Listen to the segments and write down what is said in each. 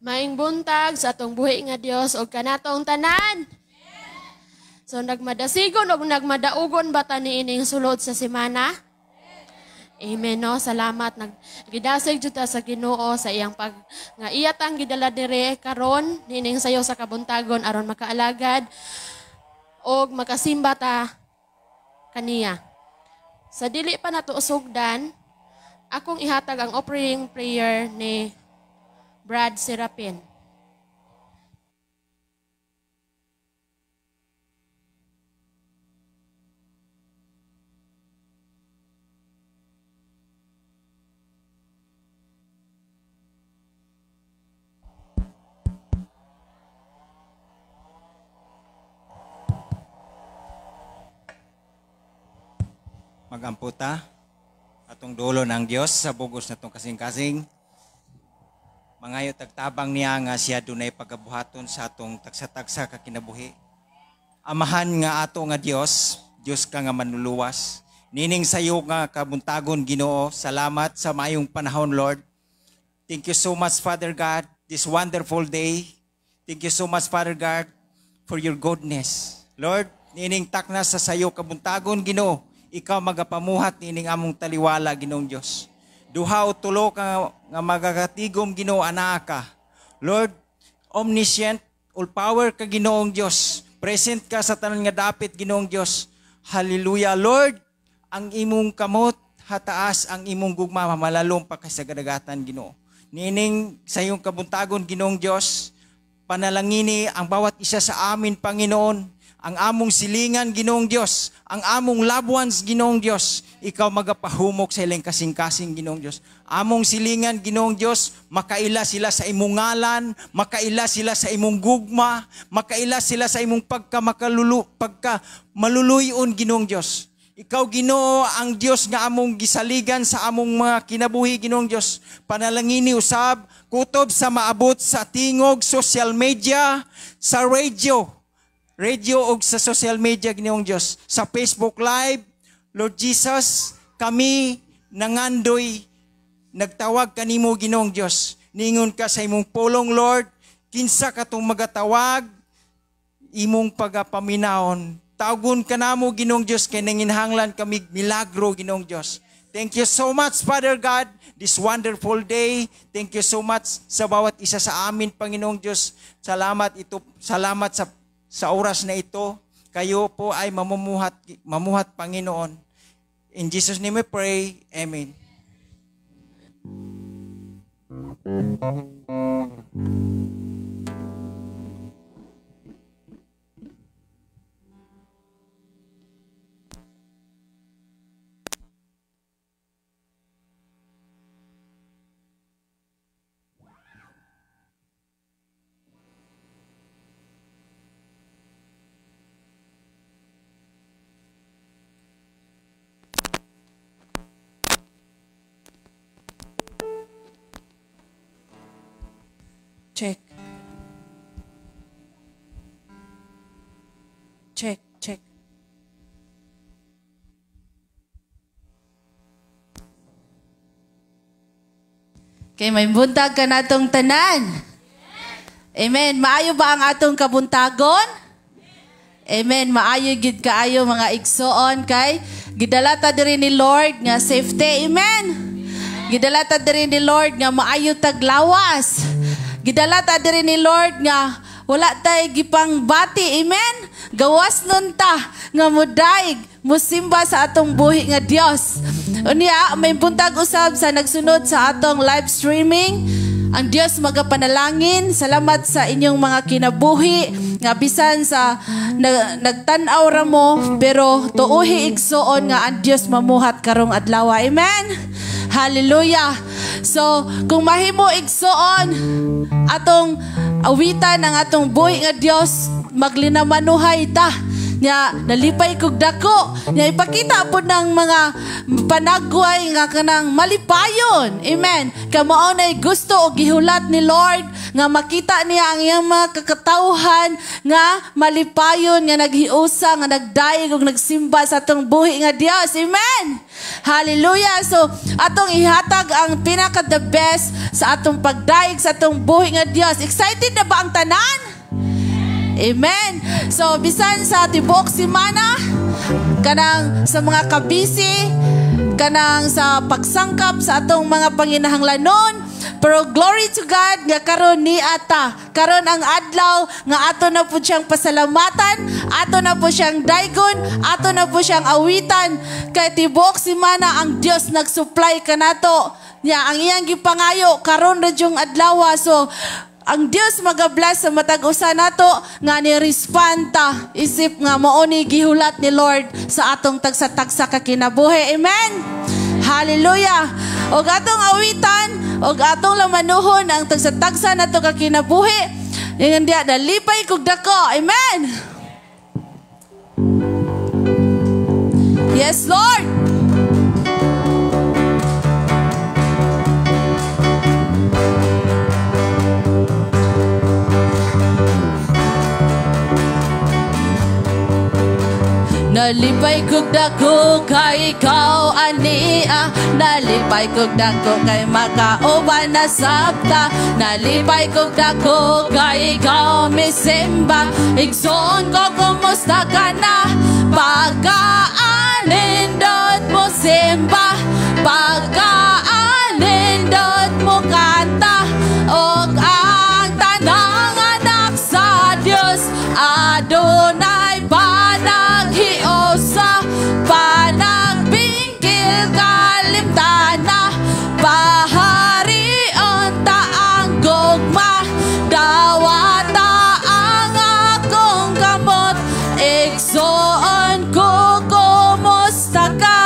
Maing buntag sa atong buhi nga Dios og kanatong tanan. So nagmadasigon og nagmadaugon ba ta niining sulod sa semana? Amen, no. Salamat, naggidasig jud ta sa Ginoo sa iyang pag nga iya tang gidala dire karon niining sayo sa kabuntagon aron makaalagad og makasimba ta kaniya. Sa dili pa nato sugdan, akong ihatag ang offering prayer ni Brad Serapin. Magamputa atong dulo ng Dios sa bugos natong kasing-kasing. Mangayo tagtabang niya nga siya dunay pagabuhaton sa atong tagsa-tagsa ka kinabuhi. Amahan nga ato nga Dios, Dios ka nga manluluwas. Nining sayo nga kabuntagon Ginoo, salamat sa maayong panahon, Lord. Thank you so much, Father God, this wonderful day. Thank you so much, Father God, for your goodness. Lord, nining takna sa sayo kabuntagon Ginoo, ikaw magapamuhat nining among taliwala, Ginoong Dios. Duha o tulo ka nga magagatigom, Ginoo, anaa ka. Lord, omniscient, all power ka, Ginoong Dios. Present ka sa tanan nga dapit, Ginoong Dios. Hallelujah. Lord, ang imong kamot hataas, ang imong gugma malalom pa kay sa kadagatan, Ginoo. Nining sa iyong kabuntagon, Ginoong Dios, panalangini ang bawat isa sa amin, Panginoon. Ang among silingan, Ginoong Dios, ang among loved ones, Ginoong Dios, ikaw magapahumok sa ilang kasing-kasing, Ginoong Dios. Among silingan, Ginoong Dios, makaila sila sa imong ngalan, makaila sila sa imong gugma, makaila sila sa imong pagka maluluyon, Ginoong Dios. Ikaw, Ginoo, ang Dios nga among gisaligan sa among mga kinabuhi, Ginoong Dios. Panalangini usab, kutob sa maabot sa tingog, social media, sa radio og sa social media, Ginoong Dios, sa Facebook Live. Lord Jesus, kami nangandoy nagtawag kanimo, Ginoong Dios. Ningon ka sa imong pulong, Lord, kinsa katong magatawag imong pagapaminahon. Tawgon ka namo, Ginoong Dios, kay nanginhanglan kami milagro, Ginoong Dios. Thank you so much, Father God, this wonderful day. Thank you so much sa bawat isa sa amin, Panginoong Dios. Salamat ito, salamat sa oras na ito. Kayo po ay mamuhat, Panginoon. In Jesus' name we pray. Amen. Check. Check, check. Okay, may buntag ka natong tanan. Amen. Maayo ba ang atong kabuntagon? Amen. Maayo gid kaayo mga igsoon kay gidala ta diri ni Lord nga safety. Amen. Gidala ta diri ni Lord nga maayo taglawas. Gidala ta diri ni Lord nga wala tay gipang bati. Amen. Gawas nun ta nga mudaig musimba sa atong buhi nga Dios. Unya may buntag usab sa nagsunod sa atong live streaming. Ang Dios magapanalangin. Salamat sa inyong mga kinabuhi nga bisan sa nagtan-aw ra mo pero tuohi igsoon nga ang Dios mamuhat karong adlaw. Amen. Hallelujah. So, kung mahimo igsoon atong awitan ang atong buhi nga Dios, maglinamanuhay ta. Nya nalipay kog dako. Nya ipakita po ng mga panagway nga kanang malipayon. Amen. Kamao nay gusto og gihulat ni Lord nga makita niya ang iyang mga kakatawhan nga malipayon, nga naghiusa, nga nagdayeg ug nagsimba sa atong buhi nga Dios. Amen. Hallelujah. So atong ihatag ang pinaka the best sa atong pagdayeg sa atong buhi nga Dios. Excited na ba ang tanan? Amen. So bisan sa tibuok semana, kanang sa mga kabisi, kanang sa pagsangkap sa atong mga panginahanglanon, pero glory to God nga karon ni ata. Karon ang adlaw nga ato na po siyang pasalamatan, ato na po siyang daygon, ato na po siyang awitan. Kay tibuok semana ang Dios nagsupply kanato. Nya ang iyang gipangayo karon ra yung adlaw. So ang Dios maga-bless sa matag usa nato nga ni respond ta isip nga mao ni gihulat ni Lord sa atong tagsa-tagsa ka kinabuhi. Amen. Hallelujah. Og atong awitan og atong lamanuhon ang tagsa-tagsa nato ka kinabuhi. Ingon diha, nalipay kog dako. Amen. Yes, Lord. Nalipay kog dako kay ikaw ania, nalipay kog dako kay makauban na sabta, nalipay kog dako kay ikaw misimba, igsoon ko kumusta ka na, pagkaalindot mo simba, pagkaalindot mo kanta, og ang tanang anak sa Dios adunay panaghiusa, panagbingkil kalimtana, paharion ta ang gugma, dawata ang akong kamot, igsoon ko kumusta ka.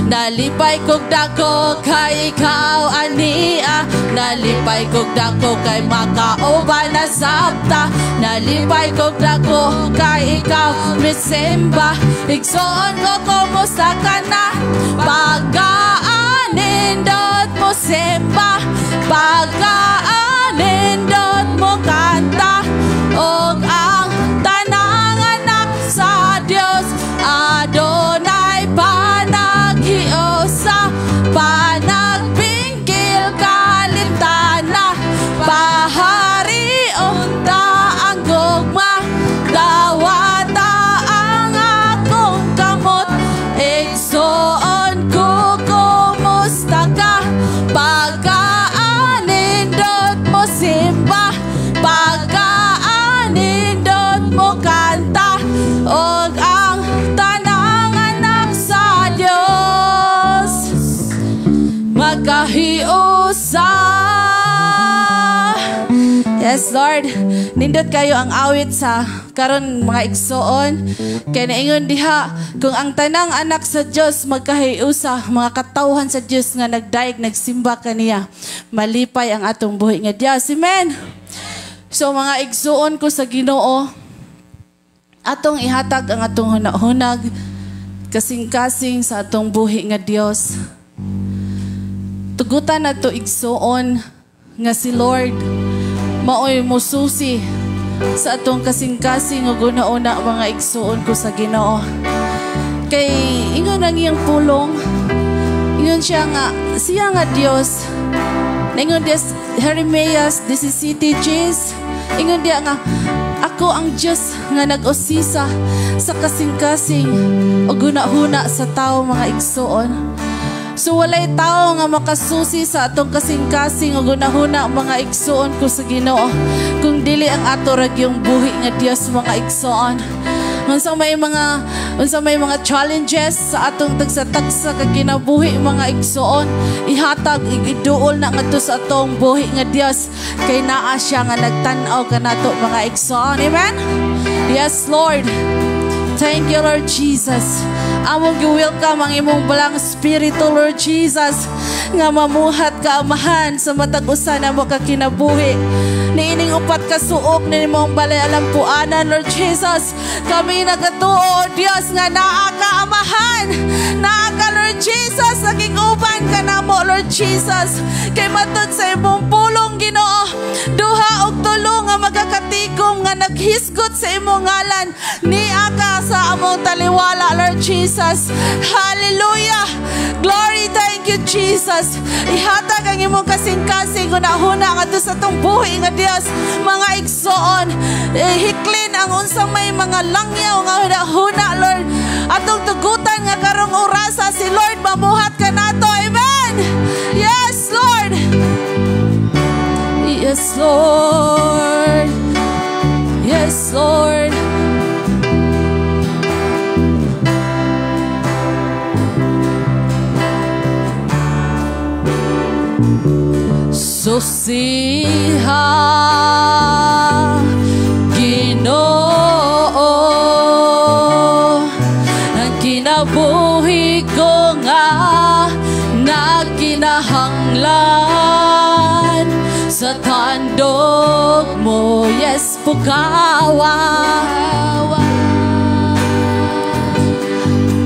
Nalipay kog dako kay ikaw ania, nalipay kog dako kay makauban na sabta, nalipay kog dako kay ikaw misimba, igsoon ko kumusta ka na, pagkaanindot mo simba, pagkaanindot mo kanta, og ang tanang anak sa Dios adunay panaghiusa, panagbingkil kalintana, paharion ta ang gugma, dawata ang akong kamot, igsoon ko kumusta ka, pagkaanindot mo simba, pagkaanindot mo kanta, og ang tanang anak sa Dios magkahiusa. Yes, Lord. Nindot kayo ang awit sa karon mga igsoon. Kay naingon diha, kung ang tanang anak sa Dios magkahiusa, mga katawhan sa Dios nga nagdayeg, nagsimba kaniya, malipay ang atong buhi nga Dios. Amen. So mga igsoon ko sa Ginoo, atong ihatag ang atong hunahunag kasing-kasing sa atong buhi nga Dios. Tugutan nato igsoon nga si Lord maoy mususi sa atong kasing-kasing ug una-una mga igsoon ko sa Ginoo. Kay ingon ang iyang pulong, ingon siya nga siya nga Dios. Ingon diya Jeremias 17:10, ingon diya nga ako ang Dios nga nag-usisa sa kasing-kasing ug hunahuna sa tawo mga igsoon. So walay tao nga makasusi sa atong kasing-kasing ug hunahuna mga igsoon ko sa Ginoo, kung dili ang ato ra gyung buhi nga Dios mga igsoon. Unsa may mga challenges sa atong tagsa-tagsa ka kinabuhi mga igsoon, ihatag iduol na ngadto sa atong buhi nga Dios, kay naa siya nga nagtan-aw kanato mga igsoon. Amen. Yes, Lord. Thank you, Lord Jesus. Among gi-welcome ang imong balang spirito, Lord Jesus, nga mamuhat ka amahan sa matag usa namo ka kinabuhi. Niining upat ka suok ni imong balay alampuanan, Lord Jesus. Kami nagatuo, Dios, nga naa ka amahan. Naa ka, Lord Jesus, naging uban ka namo, Lord Jesus. Kay matud sa imong pulong, Ginoo, katikom nga naghisgot sa imong ngalan. Nia ka sa among taliwala, Lord Jesus. Hallelujah. Glory, thank you, Jesus. Ihatag ang imong kasing-kasing hunahuna ngadto sa atong buhi nga Dios, mga igsoon. Eh, hiklin ang unsa may mga langyaw nga hunahuna, Lord. Atong tugutan nga karong orasa si Lord mabuhat kanato. Amen. Yes, Lord. Yes, Lord. Yes, Lord. Susiha, Ginoo, ang kinabuhi ko nga nagkinahanglan sa tandog mo. Yes, pukawa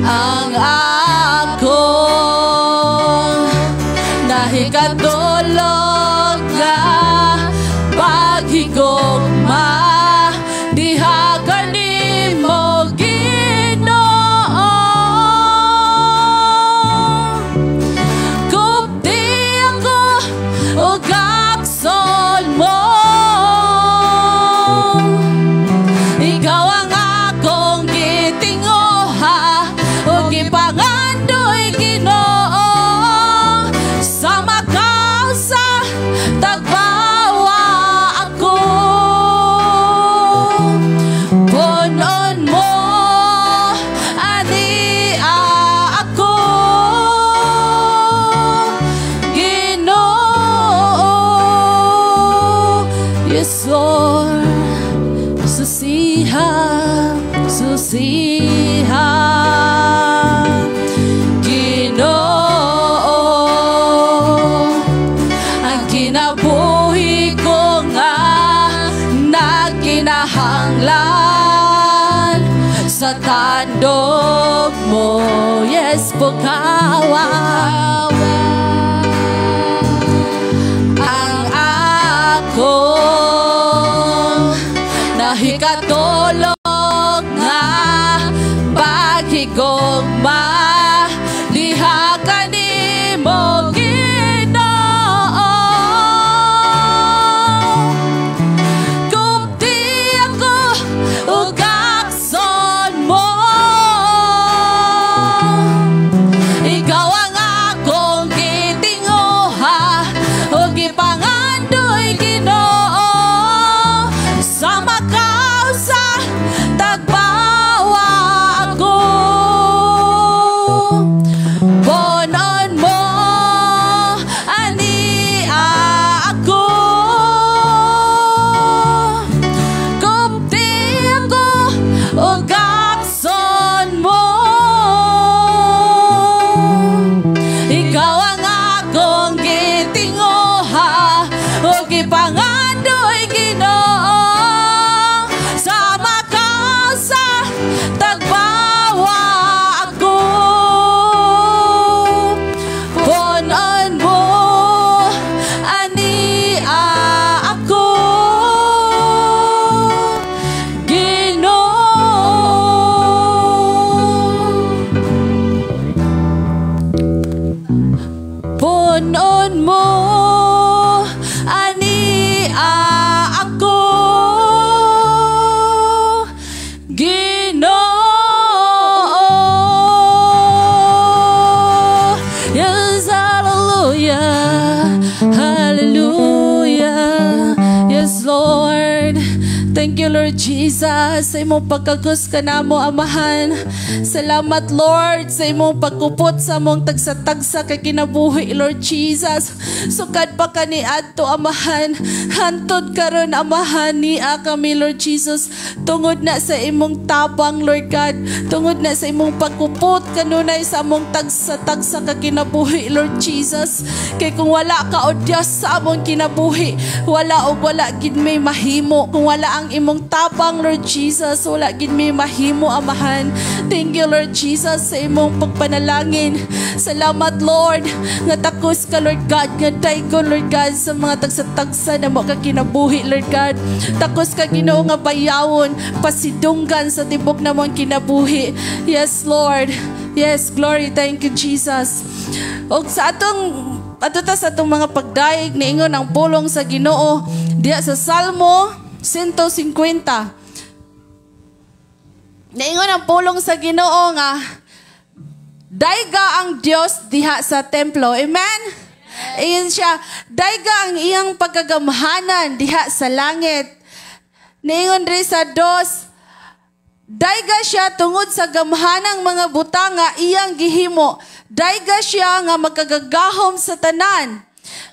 ang akong nahikatulog nga paghigugma diha kanimo, Ginoo. Kupti ako og aksol mo. Ikaw ang akong gitinguha ug gipangandoy, Ginoo, sa makausa tagbawa ako. Punon mo ani ako, Ginoo. Yes, Lord. Susiha, susiha, Ginoo, ang kinabuhi ko nga nagkinahanglan sa tandog mo. Yes, pukawa ang akong nahikatulog nga paghigugma diha kanimo, Ginoo. Kupti ako ug akson mo. Ikaw ang akong gitinguha ug gipangandoy, Ginoo, sa makausa tagbawa ako. Punon mo ani ako. Kupti ako ug akson mo. Ikaw ang akong gitinguha ug gipangandoy, Ginoo, sa makausa tagbawa ako. Punon mo ani ako, Ginoo. Punon mo ani ako, Ginoo. Yes, hallelujah, hallelujah. Yes, Lord. Thank you, Lord Jesus, sa imong pagkagos ka namo, Amahan. Salamat, Lord, sa imong pagkupot sa among tagsa-tagsa kay kinabuhi, Lord Jesus. Sukad pa kaniadto, Amahan. Hantod karon, Amahan, niya kami, Lord Jesus. Tungod na sa imong tabang, Lord God. Tungod na sa imong pagkupot kanunay sa among tagsa-tagsa ka kinabuhi, Lord Jesus. Kay kung wala ka, O Dios, sa among kinabuhi, wala og wala gid may mahimo. Kung wala ang ang imong tapang, Lord Jesus, wala gid mi mahimo, Amahan. Thank you, Lord Jesus, sa imong pagpanalangin. Salamat, Lord, nga takos ka, Lord God, nga daygon, Lord God, sa mga tagsa-tagsa na mo ka kinabuhi, Lord God. Takos ka, Ginoo, nga bayawon, pasidunggan sa tibok namong kinabuhi. Yes, Lord. Yes, glory. Thank you, Jesus. Og sa atong ato ta sa atong mga pagdayeg, niingon ang pulong sa Ginoo diya sa Salmo 150. Niingon ang pulong sa Ginoo nga dayga ang Dios diha sa templo. Amen. Ayon siya, dayga ang iyang pagkagamhanan diha sa langit. Niingon diri sa 2, dayga siya tungod sa gamhanang mga butang nga iyang gihimo. Dayga siya nga magkagagahom sa tanan.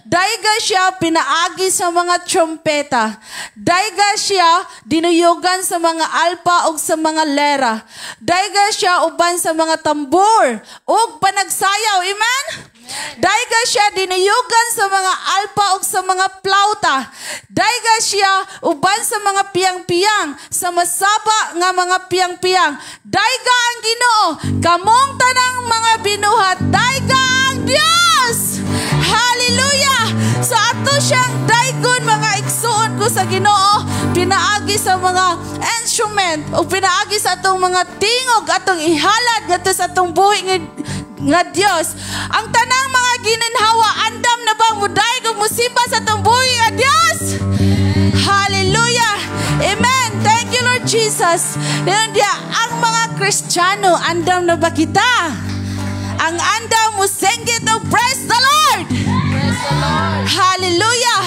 Dayga siya pinaagi sa mga trompeta. Dayga siya dinuyugan sa mga alpa ug sa mga lera. Dayga siya uban sa mga tambur ug panagsayaw. Amen? Dayga siya dinuyugan sa mga alpa ug sa mga plauta. Dayga siya uban sa mga piyang-piyang, sa masaba nga mga piyang-piyang. Dayga ang Ginoo, kamong tanang mga binuhat, dayga ang Dios. Hallelujah! So ato siyang daygon, mga igsuon ko sa Ginoo, pinaagi sa mga instrument o pinaagi sa atong mga tingog, atong ihalad ngadto sa atong buhi nga Dios. Ang tanang mga gininhawa, andam na bang mudayeg ug musimba sa atong buhi nga Dios? Hallelujah! Amen! Thank you, Lord Jesus. Ngayon diya, ang mga Kristiyano, andam na ba kita? Ang andam mo singgit og praise the Lord! Praise the Lord! Hallelujah!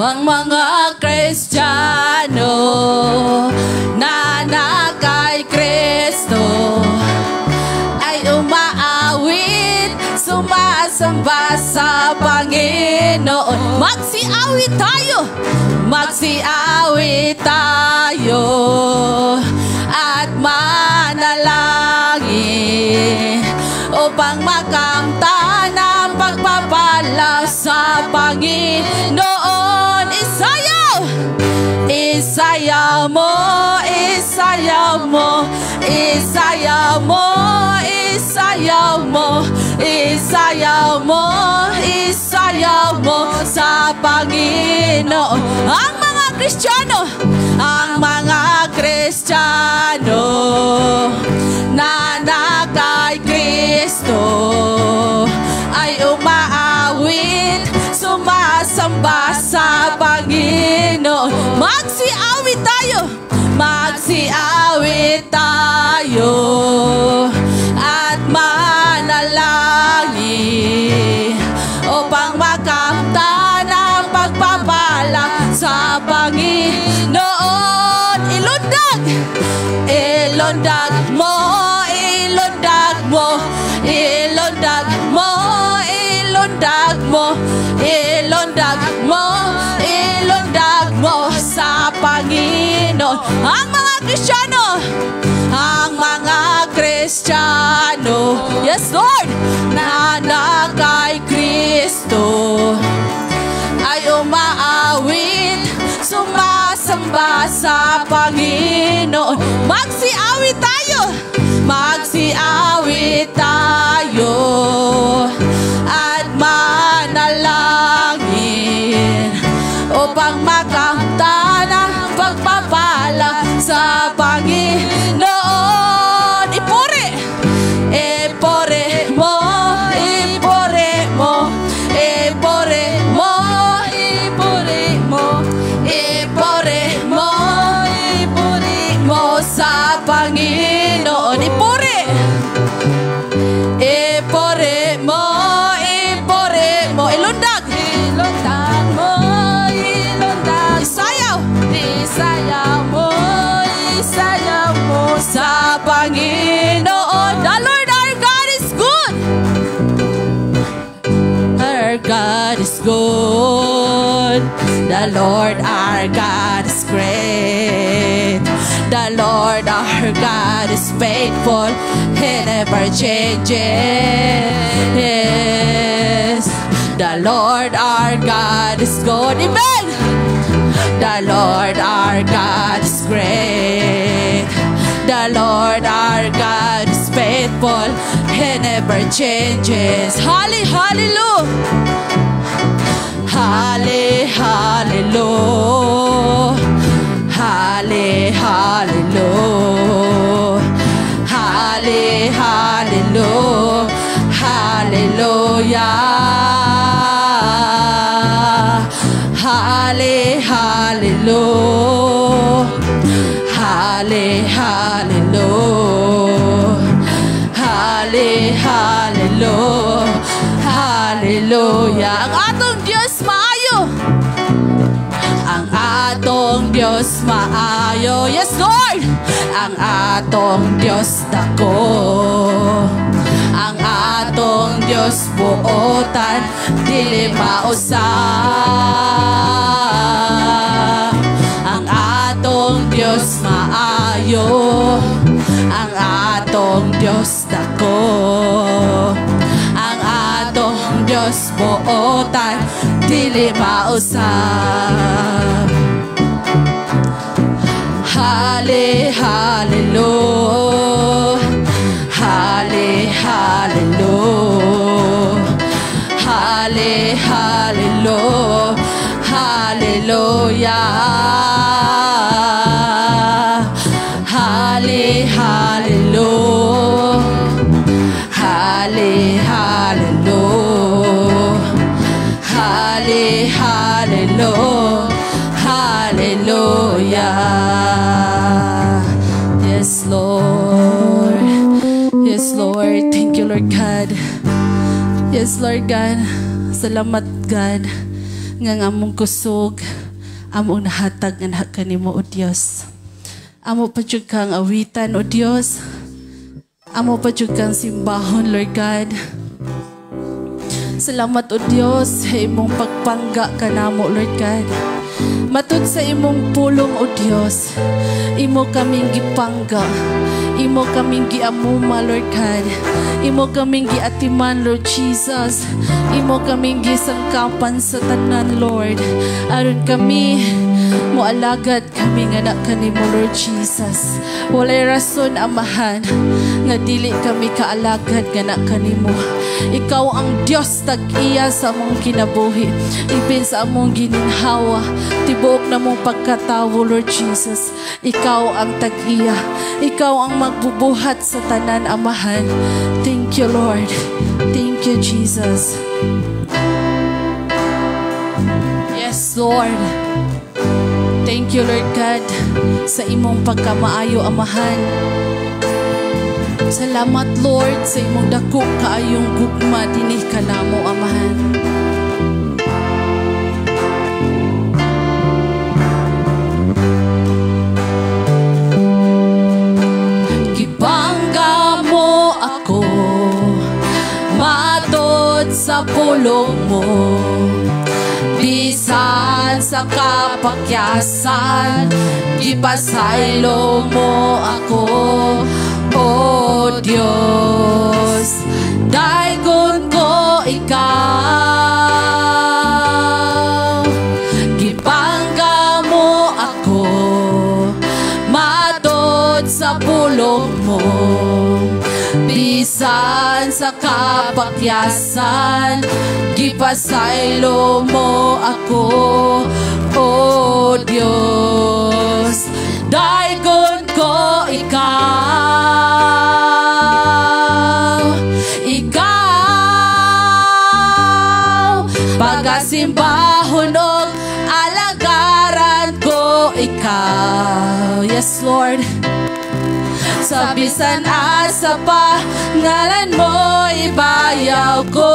Ang mga Kristiyano na nakay Kristo ay umaawit, sumasamba sa Panginoon. Magsiawit tayo, magsiawit tayo at manalangin upang makamtan ang pagpapala sa Panginoon. Isayaw! Isayaw mo, isayaw mo, isayaw mo, isayaw mo, isayaw mo, isayaw mo sa Panginoon. Ang mga Kristiyano, ang mga Kristiyano na nakay Kristo ay umaawit, sumasamba sa Panginoon. Magsiawit tayo, magsiawit tayo at manalangin upang makamtan ang pagpapala sa Panginoon. Ilundag, ilundag mo, ilundag mo, ilundag mo, ilundag mo, ilundag mo, ilundag mo sa Panginoon. Ang mga Kristiyano, ang mga Kristiyano, yes Lord, na nakay Kristo ay umaawit, sumasamba sa Panginoon. Magsiawit tayo, magsiawit tayo at manalangin upang makamtan ang pagpapala sa Panginoon. Ipuri, ipuri mo, ipuri mo, ipuri mo, ipuri mo, ipuri mo, ipuri mo sa Panginoon. The Lord our God is great. The Lord our God is faithful. He never changes. The Lord our God is good. Amen! The Lord our God is great. The Lord our God is faithful. He never changes. Halle, hallelujah! Halle, hallelujah. Halle, hallelujah. Halle, hallelujah. Hallelujah. Halle, hallelujah. Halle, hallelujah. Halle, hallelujah. Hallelujah. Ang atong Diyos maayo. Ang atong Diyos maayo. Yes, Lord! Ang atong Diyos dako. Ang atong Diyos buotan, dili mausab. Ang atong Diyos maayo. Ang atong Diyos dako. Ang atong Diyos buotan, dili mausab. Halle, hallelujah. Halle, hallelujah. Halle, hallelujah. Hallelujah. Halle, hallelujah. Halle, hallelujah. Halle, hallelujah. Hallelujah. Yes, Lord. Yes, Lord. Thank you, Lord God. Yes, Lord God. Salamat, God. Nga ang among kusog, among nahatag nga naha kanimo, O Dios. Amo pa jud kang awitan, O Dios. Amo pa jud kang simbahon, Lord God. Salamat, O Dios, sa imong pagpangga kanamo, Lord God. Matud sa imong pulong, O Dios, imo kaming gipangga, imo kaming giamuma, Lord God. Imo kaming giatiman, Lord Jesus. Imo kaming gisangkapan sa tanan, Lord. Aron kami moalagad kami nga anak kanimo, Lord Jesus. Walay rason, Amahan, nga dili kami kaalagad nga anak kanimo. Ikaw ang Dios tag-iya sa among kinabuhi, ipin sa among gininhawa, tibuok na mong pagkatawo, Lord Jesus. Ikaw ang tag-iya. Ikaw ang magbubuhat sa tanan, Amahan. Thank you, Lord. Thank you, Jesus. Yes, Lord. Thank you, Lord God, sa imong pagkamaayo, Amahan. Salamat, Lord, sa imong dako kaayong gugma dinhi kanamo, Amahan. Gipangga mo ako matod sa pulong mo, bisan sa kapakyasan, gipasaylo mo ako, O Diyos. Daygon ko ikaw, gipangga mo ako matod sa pulong mo, bisan sa kapakyasan, gipasaylo mo ako, O Diyos. Daygon ko ikaw, ikaw, pagasimbahon og alagaran ko ikaw. Yes, Lord. Sa bisan asa pa, ngalan mo ibayaw ko.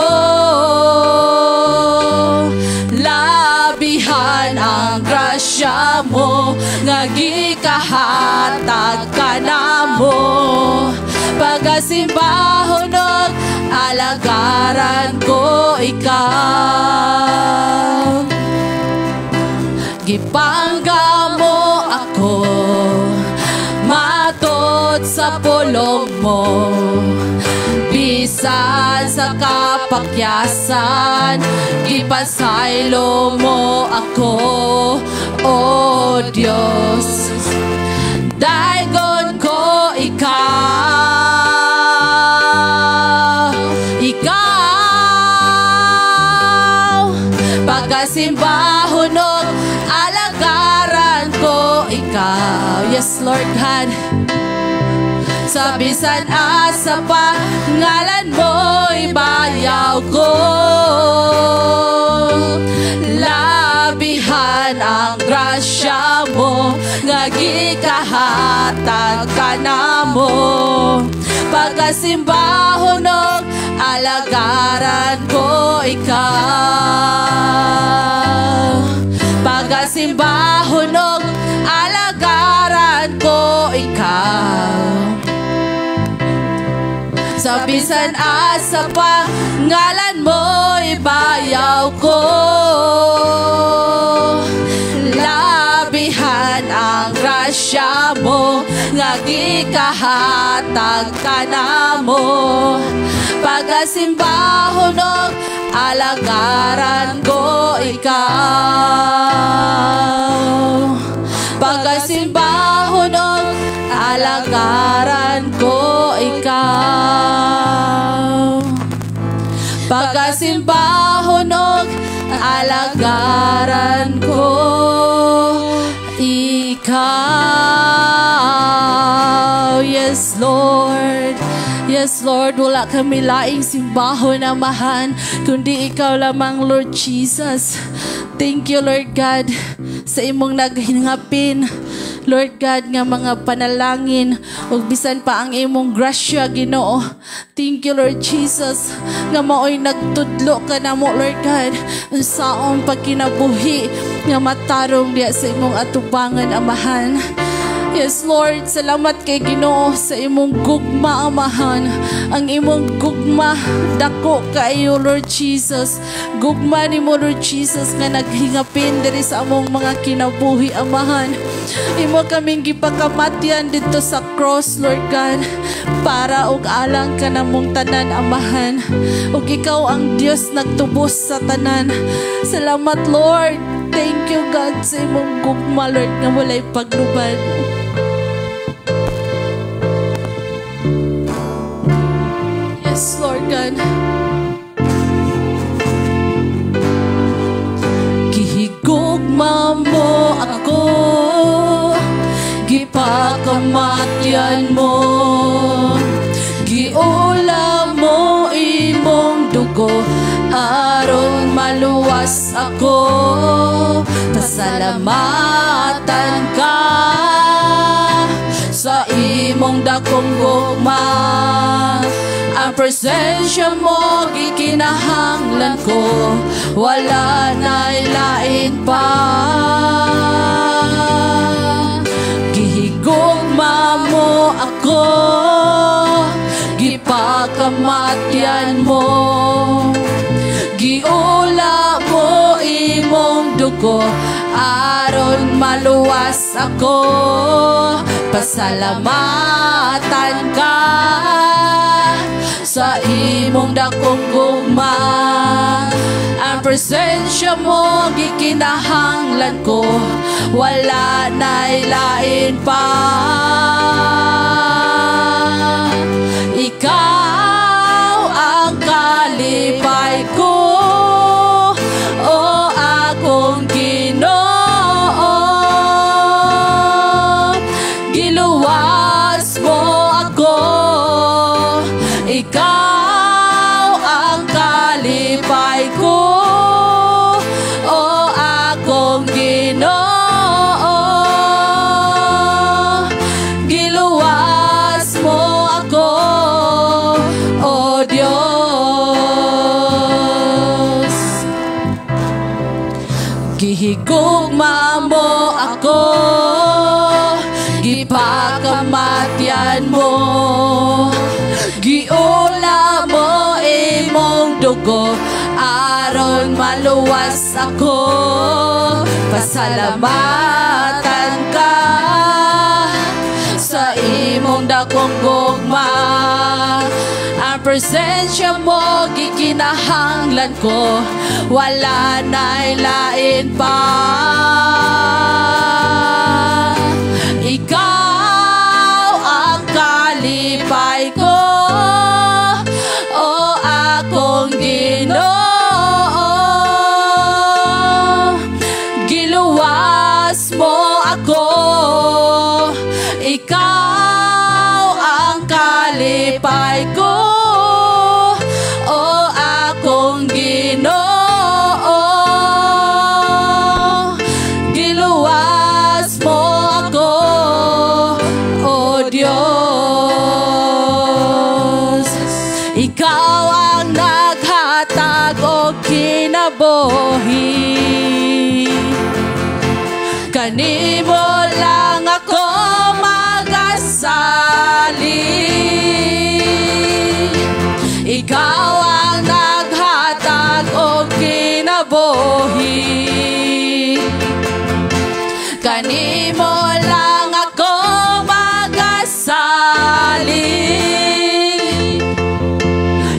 Labihan ang grasya mo, nga gikahatag ka namo. Pagasimbahon og alagaran ko ikaw. Gipangga mo ako matod sa pulong mo. Bisan sa kapakyasan, gipasaylo mo ako, O Diyos. Daygon ko ikaw, ikaw, pagasimbahon og alagaran ko ikaw. Yes, Lord God. Sa bisan asa pa, ngalan mo'y bayaw ko. Labihan ang grasya mo nga gikahatag kanamo. Pagkasimbahon og alagaran ko ikaw. Pagkasimbahon og alagaran ko ikaw. Sa bisan asa pa, ngalan mo'y bayaw ko. Labihan ang grasya mo nga gikahatag kanamo. Pagasimbahon og alagaran ko ikaw. Pagasimbahon og alagaran ko ikaw. Pagasimbahon og alagaran ko ikaw. Yes, Lord. Yes, Lord, wala kami laing simbahon, Amahan, kundi ikaw lamang, Lord Jesus. Thank you, Lord God, sa imong naghingapin, Lord God, nga mga panalangin ug bisan pa ang imong grasya, Ginoo. Thank you, Lord Jesus, nga maoy nagtudlo ka namo, Lord God, unsaon pagkinabuhi nga matarong diya sa imong atubangan, Amahan. Yes, Lord, salamat kay Ginoo sa imong gugma, Amahan. Ang imong gugma, dako kaayo, Lord Jesus. Gugma nimo, Lord Jesus, nga naghingapin diri sa among mga kinabuhi, Amahan. Imo kaming gipakamatyan dito sa cross, Lord God, para og alang ka namong tanan, Amahan. Ug ikaw ang Dios nagtubos sa tanan. Salamat, Lord. Thank you, God, sa imong gugma, Lord, nga walay paglubad. Yes, Lord God. Gihigugma mo ako, gipakamatyan mo, giula mo imong dugo, aron maluwas ako. Pasalamatan ka sa imong dakong gugma. Ang presensya mo gikinahanglan ko, wala na'y lain pa. Gihigugma mo ako, gipakamatyan mo, giula mo imong dugo, aron maluwas ako. Pasalamatan ka sa imong dakong gugma. Ang presensya mo gikinahanglan ko, wala na'y lain pa. Ikaw ang kalipay ko, o akong Ginoo. Giluwas mo ako, ikaw ang kalipay ko, o akong Ginoo. Giluwas mo ako, o Dios. Gihigugma mo ako, gipakamatyan mo, giula mo imong dugo, aron maluwas ako. Pasalamatan ka sa imong dakong gugma. Ang presensya mo gikinahanglan ko, wala na'y lain pa. Ikaw ang kalipay ko, o akong Ginoo. Giluwas mo ako, ikaw ang kalipay ko, o akong Ginoo. Giluwas mo ako, O Diyos. Ikaw ang naghatag og kinabuhi. Kanimo lang ako magasali. Ikaw ang naghatag og kinabuhi. Kanimo lang ako magasali.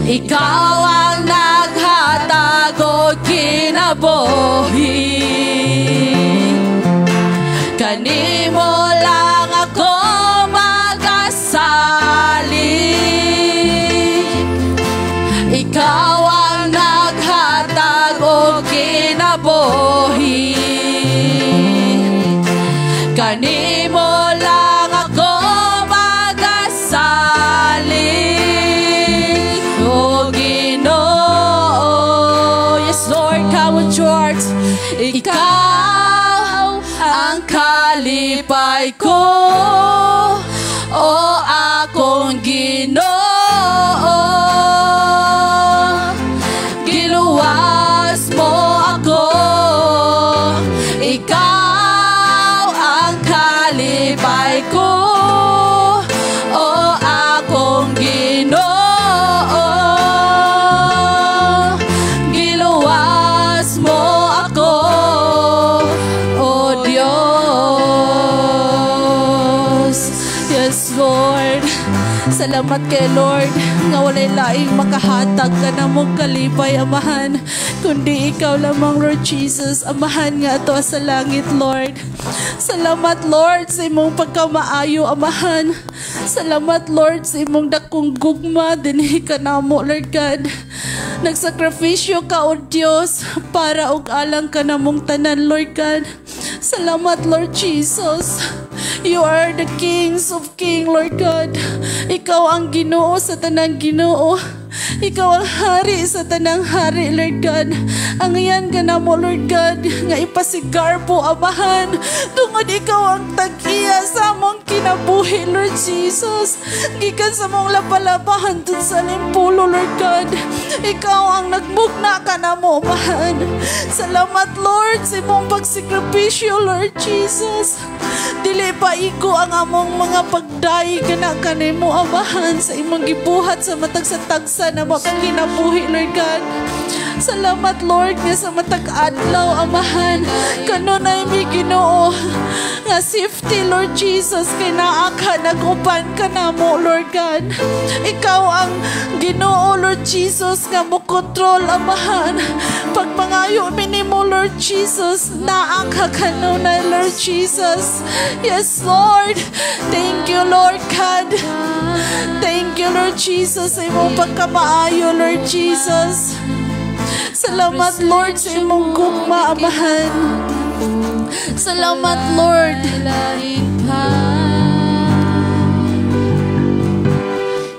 Ikaw ang naghatag og kinabuhi. Kanimo lang ako magasali. Ikaw ang naghatag og kinabuhi. Kanimo lang ako magasali, O Ginoo. Yes, Lord, come on, church. Ikaw ang kalipay ko, o akong Ginoo. Giluwas mo ako, ikaw ang kalipay ko, o akong Ginoo. Giluwas mo ako, O Diyos. Yes, Lord. Salamat kay Lord nga walay laing makahatag ka na mong kalipay, Amahan, kundi ikaw lamang, Lord Jesus, Amahan nga ato sa langit, Lord. Salamat, Lord, sa imong pagkamaayo, Amahan. Salamat, Lord, sa imong dakong gugma dinhi kanamo, Lord God. Nagsakripisyo ka, O Dios, para og alang ka namong tanan, Lord God. Salamat, Lord Jesus. You are the kings of king, Lord God. Ikaw ang Ginoo sa tanang Ginoo. Ikaw ang hari sa tanang hari, Lord God. Ang iyan ka na mo, Lord God, nga ipasigarbo, Amahan. Tungod ikaw ang tag-iya sa among kinabuhi, Lord Jesus. Gikan sa mong lapalabahan dun sa limpulo, Lord God. Ikaw ang nagmugna ka na mo, Amahan. Salamat, Lord, sa imong pagsikripisyo, Lord Jesus. Dili pa igo ang among mga pagdaig kana kanimo, Amahan, sa imong gibuhat sa matag sa tagsa na makakinabuhi, Lord God. Salamat, Lord, nga sa matag adlaw, Amahan, kanunay mi, Ginoo, nga safety, Lord Jesus, kay naa ka, nag-uban ka namo, Lord God. Ikaw ang Ginoo, Lord Jesus, nga mo kontrol, Amahan. Pag mangayo mi nimo, Lord Jesus, naa ka kanunay, Lord Jesus. Yes, Lord. Thank you, Lord God. Thank you, Lord Jesus, sa imong pagkamaayo, Lord Jesus. Salamat, Lord, sa imong gugma, Amahan. Salamat, Lord.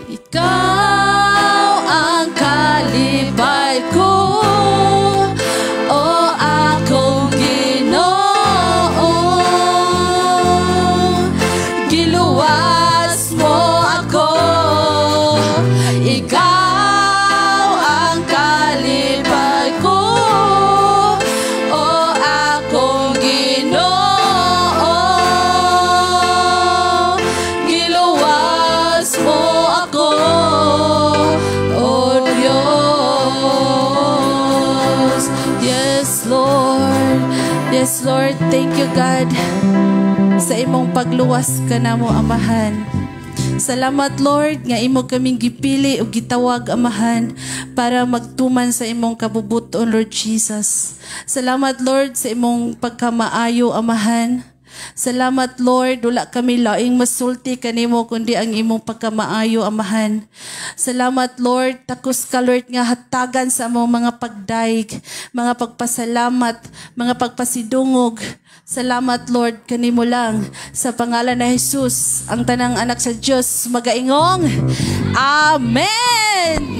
Ikaw ang kalipay ko, o akong Ginoo. Giluwas mo ako, ikaw ang kalipay ko, o akong Ginoo. Giluwas mo ako, O Diyos. Yes, Lord. Yes, Jesus, Lord. Thank you, God, sa imong pagluwas kanamo, Amahan. Salamat, Lord, nga imo kaming gipili ug gitawag, Amahan, para magtuman sa imong kabubuton, Lord Jesus. Salamat, Lord, sa imong pagkamaayo, Amahan. Salamat, Lord, wala kami laing masulti kanimo kundi ang imong pagkamaayo, Amahan. Salamat, Lord, takos ka, Lord, nga hatagan sa among mga pagdaig, mga pagpasalamat, mga pagpasidungog. Salamat, Lord, kanimo lang. Sa pangalan ni Jesus, ang tanang anak sa Dios magaingong Amen!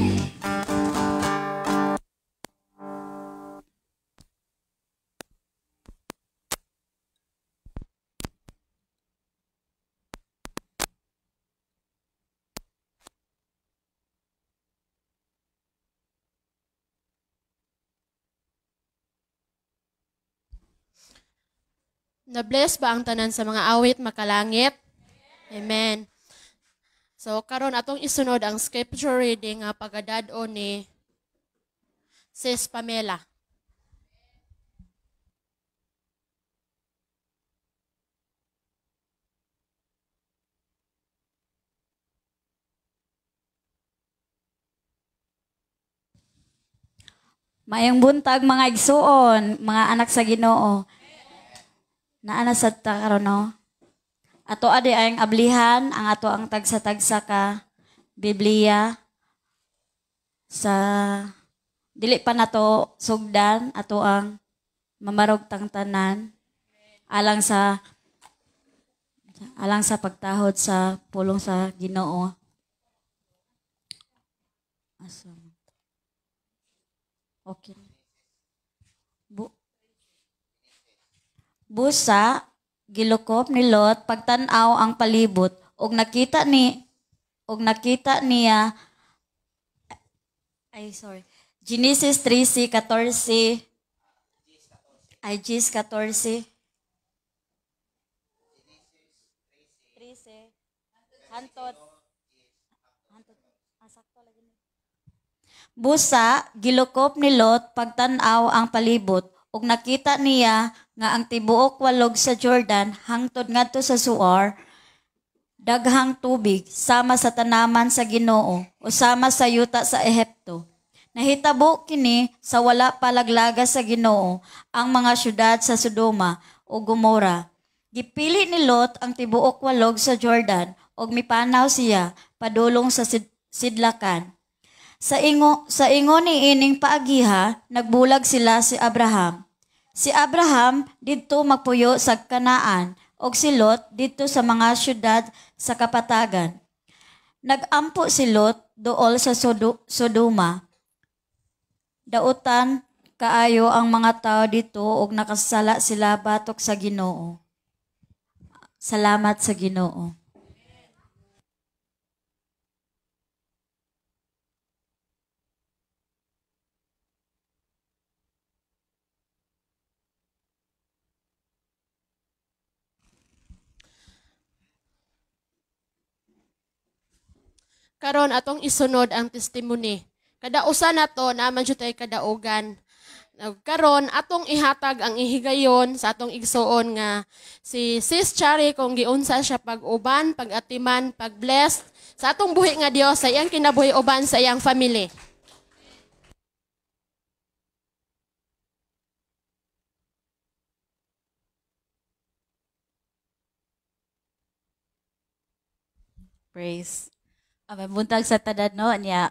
Na-bless ba ang tanan sa mga awit makalangit? Amen. So karon atong isunod ang scripture reading nga pagadad-on ni Sis Pamela. Maayong buntag mga igsuon, mga anak sa Ginoo. Naa na sad ta karon, no? Ato adi ang ablihan ang ato ang tagsa-tagsa ka Biblia sa dili pa nato sugdan ato ang mamarog tang tanan alang sa pagtahod sa pulong sa Ginoo. Asa? Okay. Busa gilukop ni Lot pagtan-aw ang palibot og nakita niya Genesis 13:14 ay 14 13 hantod sakto lagi ni. Busa gilukop ni Lot pagtan-aw ang palibot ug nakita niya nga ang tibuok walog sa Jordan hangtod ngadto sa Suar daghang tubig sama sa tanaman sa Ginoo o sama sa yuta sa Ehipto. Nahitabo kini sa wala pa laglaga sa Ginoo ang mga syudad sa Sodoma o Gomora. Gipili ni Lot ang tibuok walog sa Jordan ug mipanaw siya padulong sa sidlakan. Sa ingo ni ining paagiha, nagbulag sila si Abraham. Si Abraham didto magpuyo sa Kanaan, og si Lot didto sa mga syudad sa kapatagan. Nagampo si Lot dool sa Sodoma. Dautan kaayo ang mga tao dito og nakasala sila batok sa Ginoo. Salamat sa Ginoo. Karon atong isunod ang testimony. Kada usa nato naman jud tay kadaugan. Karon atong ihatag ang ihigayon sa atong igsuon nga si Sis Chari kung giunsa siya pag-uban, pag-atiman, pag-bless sa atong buhi nga Dios sa iyang kinabuhi uban sa iyang family. Praise. Buntag sa tanan, no, niya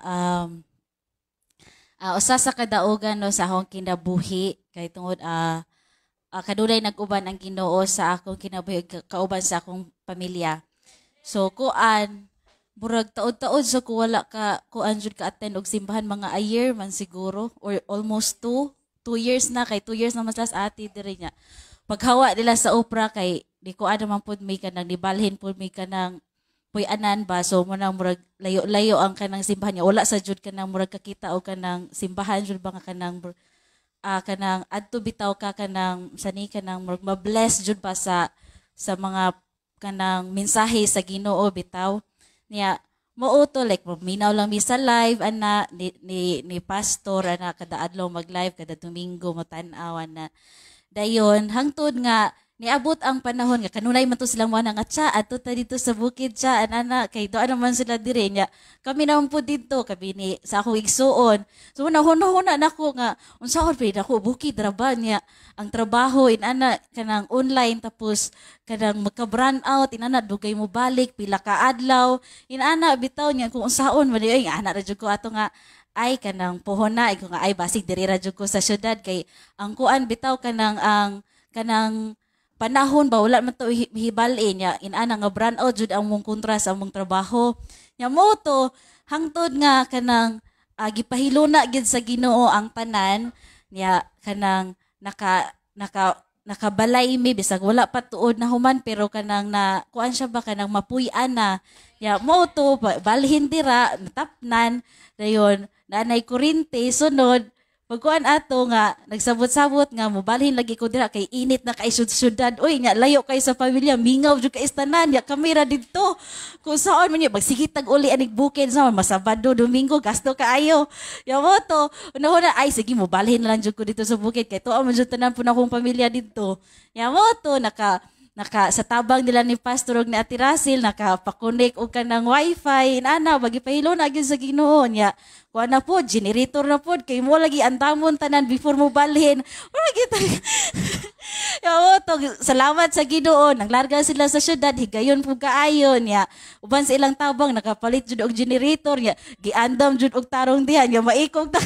usa sa kadaugan, no, sa akong kinabuhi kay tungod kanunay nag-uban ang Ginoo sa akong kinabuhi kauban sa akong pamilya. So kuan murag taod-taod so ko wala ka kuan jud ka attend og simbahan mga a year man siguro or almost 2 years na kay 2 years na mas last ati diri nya. Paghawa nila sa opera kay di ko ano man pud may kanang nibalhin pud may kanang puy-anan ba, so mo nang murag layo-layo ang kanang simbahan niya, wala sa jud kanang murag kakita og kanang simbahan jud ba nga kanang kanang adto bitaw ka kanang sani kanang murag ma-bless jud ba sa mga kanang mensahe sa Ginoo bitaw niya. Mao to like minaw lang mi sa live ana ni pastor ana kada adlaw mag-live kada Domingo mo tan-aw ana Dayon hangtod nga niabot ang panahon nga kanunay man to silang mga nga tsa adto ta dito sa bukid tsa anana kay doon naman sila dire nya kami naman po didto kami ni sa akong igsuon. So nahuna-huna nako nga unsaon pa nako bukid ra ba niya ang trabaho inana kanang online tapos kanang magka-brand out inana dugay mo balik pila ka adlaw inana bitaw niya kung unsaon man ay ana ra jud ko ato nga ay kanang pohon na ko nga ay basig diri ra jud ko sa syudad kay ang kuan bitaw kanang ang kanang panahon ba wala man to hibal-in nya inana nga brand out jud ang mong kontra sa among trabaho nya mo to hangtod nga kanang gipahiluna gid sa Ginoo ang tanan nya kanang naka naka nakabalay mi bisag wala pa tuod na human pero kanang na kuan siya ba kanang mapuy-an na nya mo to balhin dira natapnan dayon naanay kurinte sunod pagkuan ato nga nagsabot-sabot nga mobalhin lagi ko dira kay init na kay syudad oy nya layo kay sa pamilya mingaw jud kay tanan nya kami ra didto kung saan man nya magsigit tag uli anig bukid sa masabado Domingo gasto kaayo ya mo to una ay sige mobalhin na lang jud ko dito sa bukid kay tuo man jud tanan pud akong pamilya didto ya mo to naka naka sa tabang nila ni Pastor og ni Ate Russell nakapakonek og kanang wifi inana bagi pahilo na gyud sa Ginoo nya kuan na pod generator na pod kay mo lagi andamon tanan before mo balhin wala gyud yo to salamat sa Ginoo nanglarga sila sa syudad higayon pud kaayo nya uban sa ilang tabang nakapalit jud og generator nya giandam jud og tarong diha nya maikog ta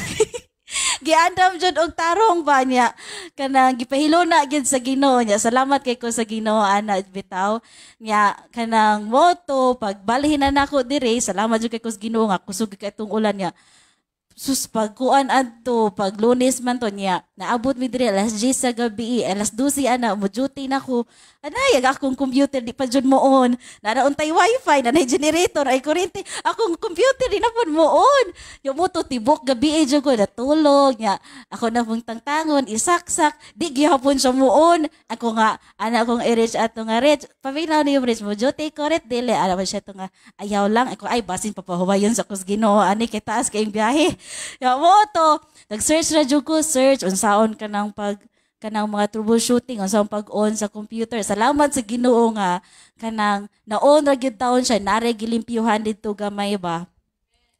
giandam jud og tarong ba niya kanang gipahiluna gyud sa Ginoo niya salamat kay ko sa Ginoo ana bitaw niya kanang moto pagbalhin na nako dire salamat jud kay ko sa Ginoo nga kusog kay itong ulan niya sus pagkuan adto pag Lunes man to niya naabot mi dire alas 10 sa gabi alas 12 ana mo duty na ko anay ang akong computer di pa jud mo on nara untay wifi nanay generator ay kuryente akong computer di na pud mo on yo mo to tibok gabi jud ko natulog niya ako na pong tangtangon isaksak di gihapon siya mo on ako nga ana akong i-reach ato nga reach paminaw ni reach mo duty correct dili ana man siya to nga ayaw lang ako ay basin papahuwayon sa kus Ginoo ani kay taas kayong biyahe. Ya mo to nag-search ra jud ko search unsaon kanang pag kanang mga troubleshooting unsaon pag-on sa computer. Salamat sa Ginoo nga kanang na-on ra gyud taon siya nare gilimpyuhan didto gamay ba.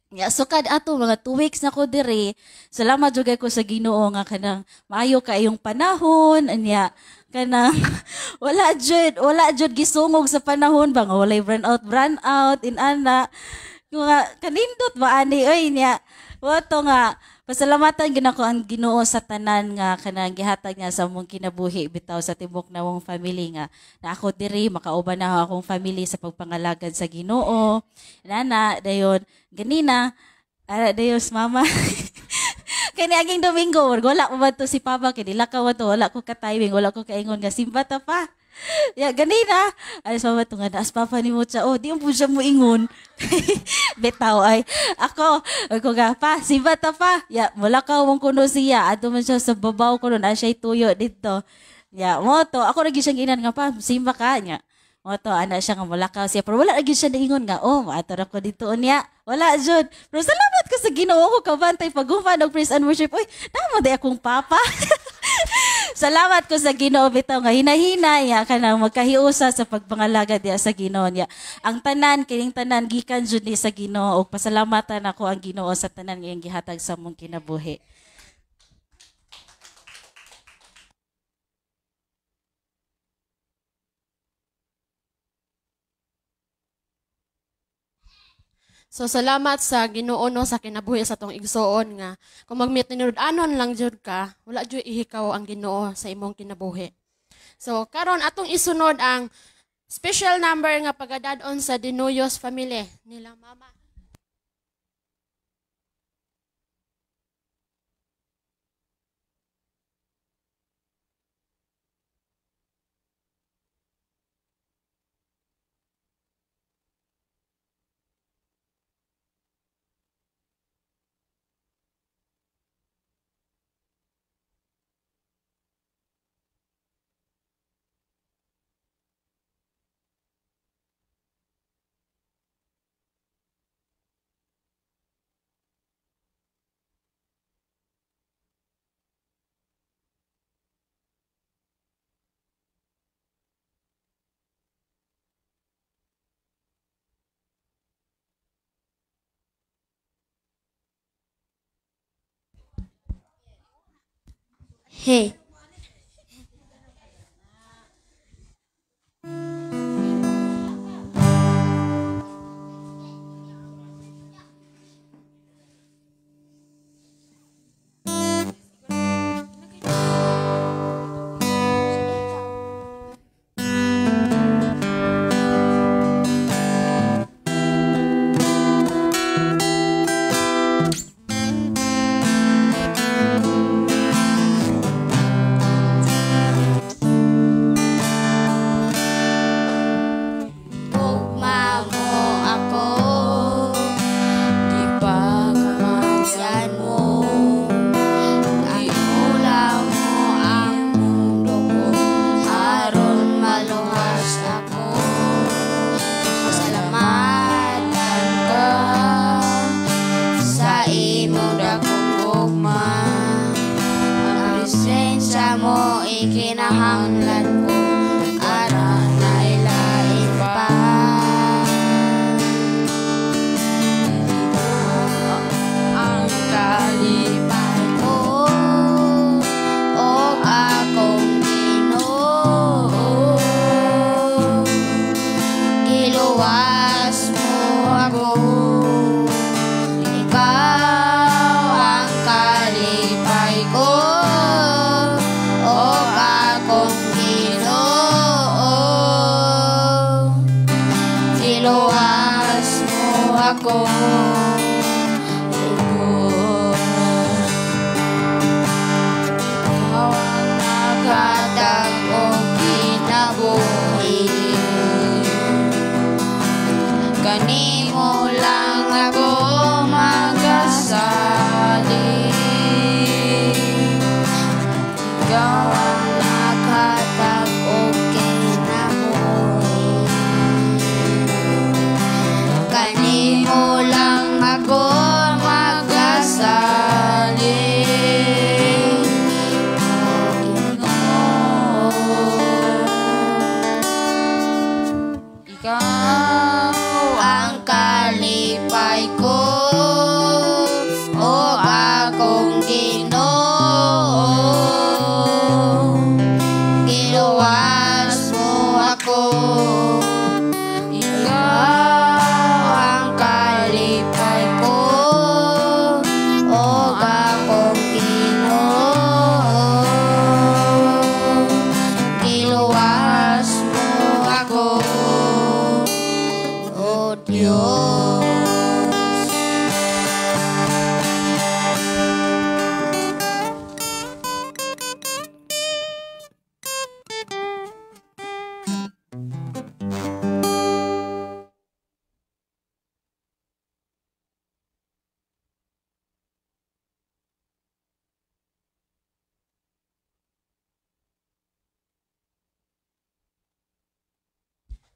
Ya so kad ato mga 2 weeks na ko dire. Salamat jud ko sa Ginoo nga kanang maayo kaayong panahon anya kanang wala jud gisungog sa panahon ba nga walay brand out inana nga kanindot ba ani oy niya. Wato nga pasalamatan gyud nako ang Ginoo sa tanan nga kanang gihatag niya sa among kinabuhi bitaw sa tibok namong family nga na ako diri makauban na akong family sa pagpangalagad sa Ginoo. Nana dayon ganina ara dayon mama kay niaging Domingo wala pa ba to si Papa kay dilakaw to wala ko ka timing wala ko kaingon nga simba ta pa. Ya ganina ay sa to nga naas papa ni mo siya oh di mo siya mo ingon bitaw ay ako ako ga pa simba ta pa ya mulakaw mong kuno siya adto man siya sa babaw kuno na siya tuyo didto ya mo to ako lagi siyang inan nga pa simba ka nya mo to ana siya nga mulakaw siya pero wala lagi siya niingon nga oh maator ako dito niya wala jud pero salamat ko sa Ginoo ko kabantay paghuman og praise and worship oy namo day akong papa. Salamat ko sa Ginoo bitaw nga hinahina ya kanang magkahiusa sa pagpangalagad diya sa Ginoo niya. Ang tanan kining tanan gikan jud ni sa Ginoo ug pasalamatan ako ang Ginoo sa tanan nga iyang gihatag sa among kinabuhi. So salamat sa Ginoo no sa kinabuhi sa atong igsoon nga kung magmit tinud-anon lang jud ka, wala jud ihikaw ang Ginoo sa imong kinabuhi. So karon atong isunod ang special number nga pagadad-on sa Dinuyos family nila mama. Hey.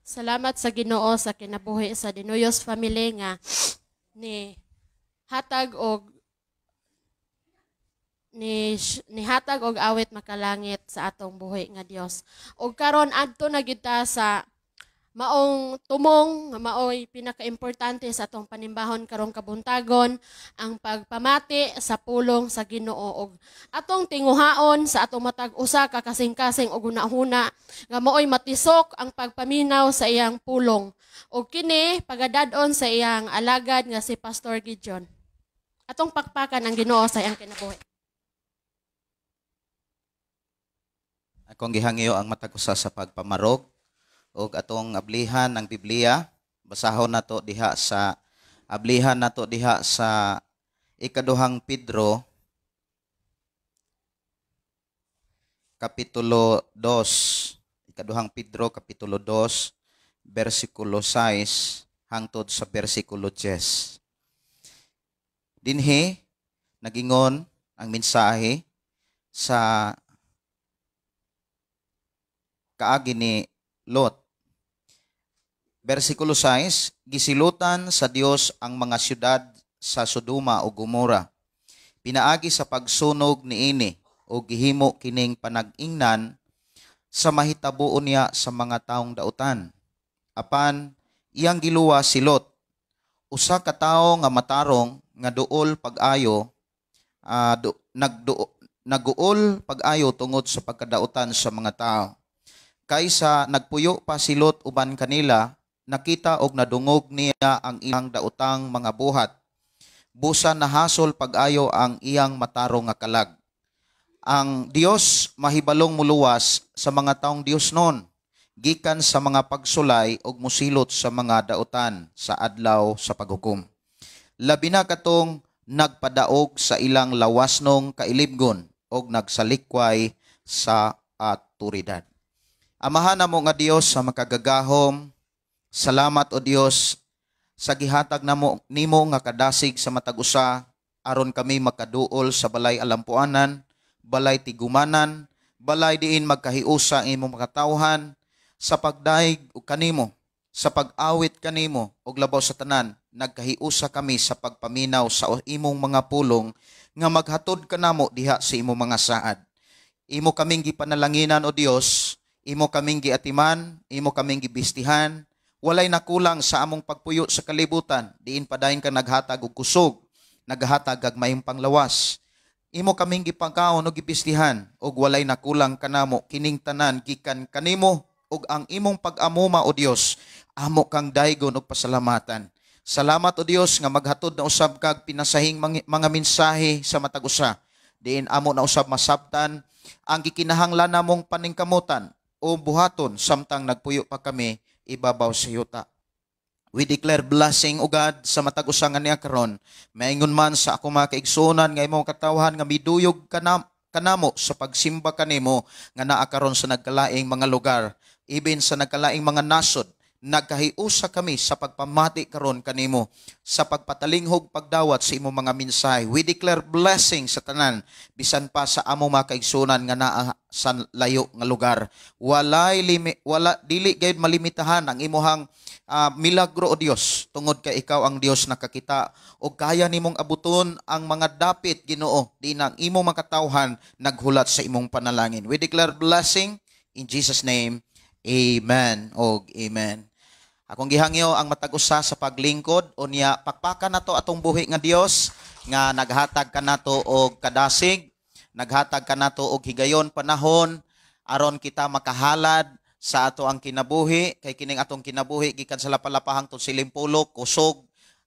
Salamat sa Ginoo sa kinabuhi sa Dinuyos family nga ni hatag og ni hatag og awit makalangit sa atong buhi nga Dios. Og karon adto na gyud ta sa maong tumong nga maoy pinakaimportante sa atong panimbahon karong kabuntagon, ang pagpamati sa pulong sa Ginoo og atong tinguhaon sa atong matag usa ka kasing-kasing og hunahuna nga maoy matisok ang pagpaminaw sa iyang pulong. Og kini pagadad-on sa iyang alagad nga si Pastor Gideon. Atong pakpakan ang Ginoo sa iyang kinabuhi. Akong gihangyo ang matag usa sa pagpamarog og atong ablihan ng Biblia. Basahon nato diha sa ablihan nato diha sa ikaduhang Pedro kapitulo 2, ikaduhang Pedro kapitulo 2 bersikulo 6 hangtod sa bersikulo 10. Dinhi nagingon ang mensahe sa kaagi ni Lot. Bersikulo 6, gisilutan sa Dios ang mga syudad sa Sodoma o Gomora. Pinaagi sa pagsunog niini o gihimo kining panag-ingnan sa mahitabuon niya sa mga taong dautan. Apan iyang giluwa si Lot, usa ka tawo nga matarong nga duol pag-ayo, Naguol pag-ayo tungod sa pagkadautan sa mga tao. Kaysa nagpuyo pa si Lot uban kanila, nakita og nadungog niya ang iyang daotang mga buhat. Busa nahasol pag-ayo ang iyang matarong nga kalag. Ang Dios mahibalong muluwas sa mga taong Dios nun, gikan sa mga pagsulay og musilot sa mga daotan sa adlaw sa paghukom. Labi na katong nagpadaog sa ilang lawasnong kailibgon og nagsalikway sa aturidad. Amahan namo nga Dios sa makagagahom, salamat, O Dios, sa gihatag namo nimo nga kadasig sa matag usa aron kami makaduol sa balay alampuanan, balay tigumanan, balay diin magkahiusa ang imong makatawhan sa pagdayeg og kanimo, sa pag-awit kanimo, ug labaw sa tanan nagkahiusa kami sa pagpaminaw sa imong mga pulong nga maghatod kanamo diha sa imong mga saad. Imo kaming gipanalanginan, O Dios, imo kaming giatiman, imo kaming gibistihan, walay nakulang sa among pagpuyo sa kalibutan, diin padayon ka naghatag og kusog, naghatag og maayong panglawas. Imo kaming gipagkaon og gibistihan ug walay nakulang kanamo. Kining tanan gikan kanimo, ug ang imong pag-amuma, O Dios, amo kang daygon og pasalamatan. Salamat, O Dios, nga maghatod na usab kag pinasahing mga mensahe sa matag usa. Diin amo na usab masabtan ang gikinahanglan namong paningkamutan o buhaton samtang nagpuyo pa kami ibabaw sa yuta. We declare blessing, O God, sa matag usa nga niya karon. Maingon man sa ako mga kaigsuonan nga imong katawhan nga miduyog kanamo sa pagsimba kanimo nga naa karon sa nagkalaing mga lugar, even sa nagkalaing mga nasod, nagkahiusa kami sa pagpamati karon kanimo, sa pagpatalinghog pagdawat sa imong mga mensahe. We declare blessing sa tanan, bisan pa sa among mga kaigsuonan nga naa sa layo nga lugar. Walay limi, wala, dili gayud malimitahan ang imuhang milagro, O Dios, tungod kay ikaw ang Dios nakakita og kaya nimong abuton ang mga dapit, Ginoo, di ang imong mga katawhan naghulat sa imong panalangin. We declare blessing in Jesus' name. Amen og amen. Akong gihangyo ang matag usa sa paglingkod unya pakpakan nato atong buhi nga Dios nga naghatag kanato og kadasig, naghatag kanato og higayon panahon aron kita makahalad sa ato ang kinabuhi, kay kining atong kinabuhi gikan sa lapalapa hangtod silimpulok, kusog,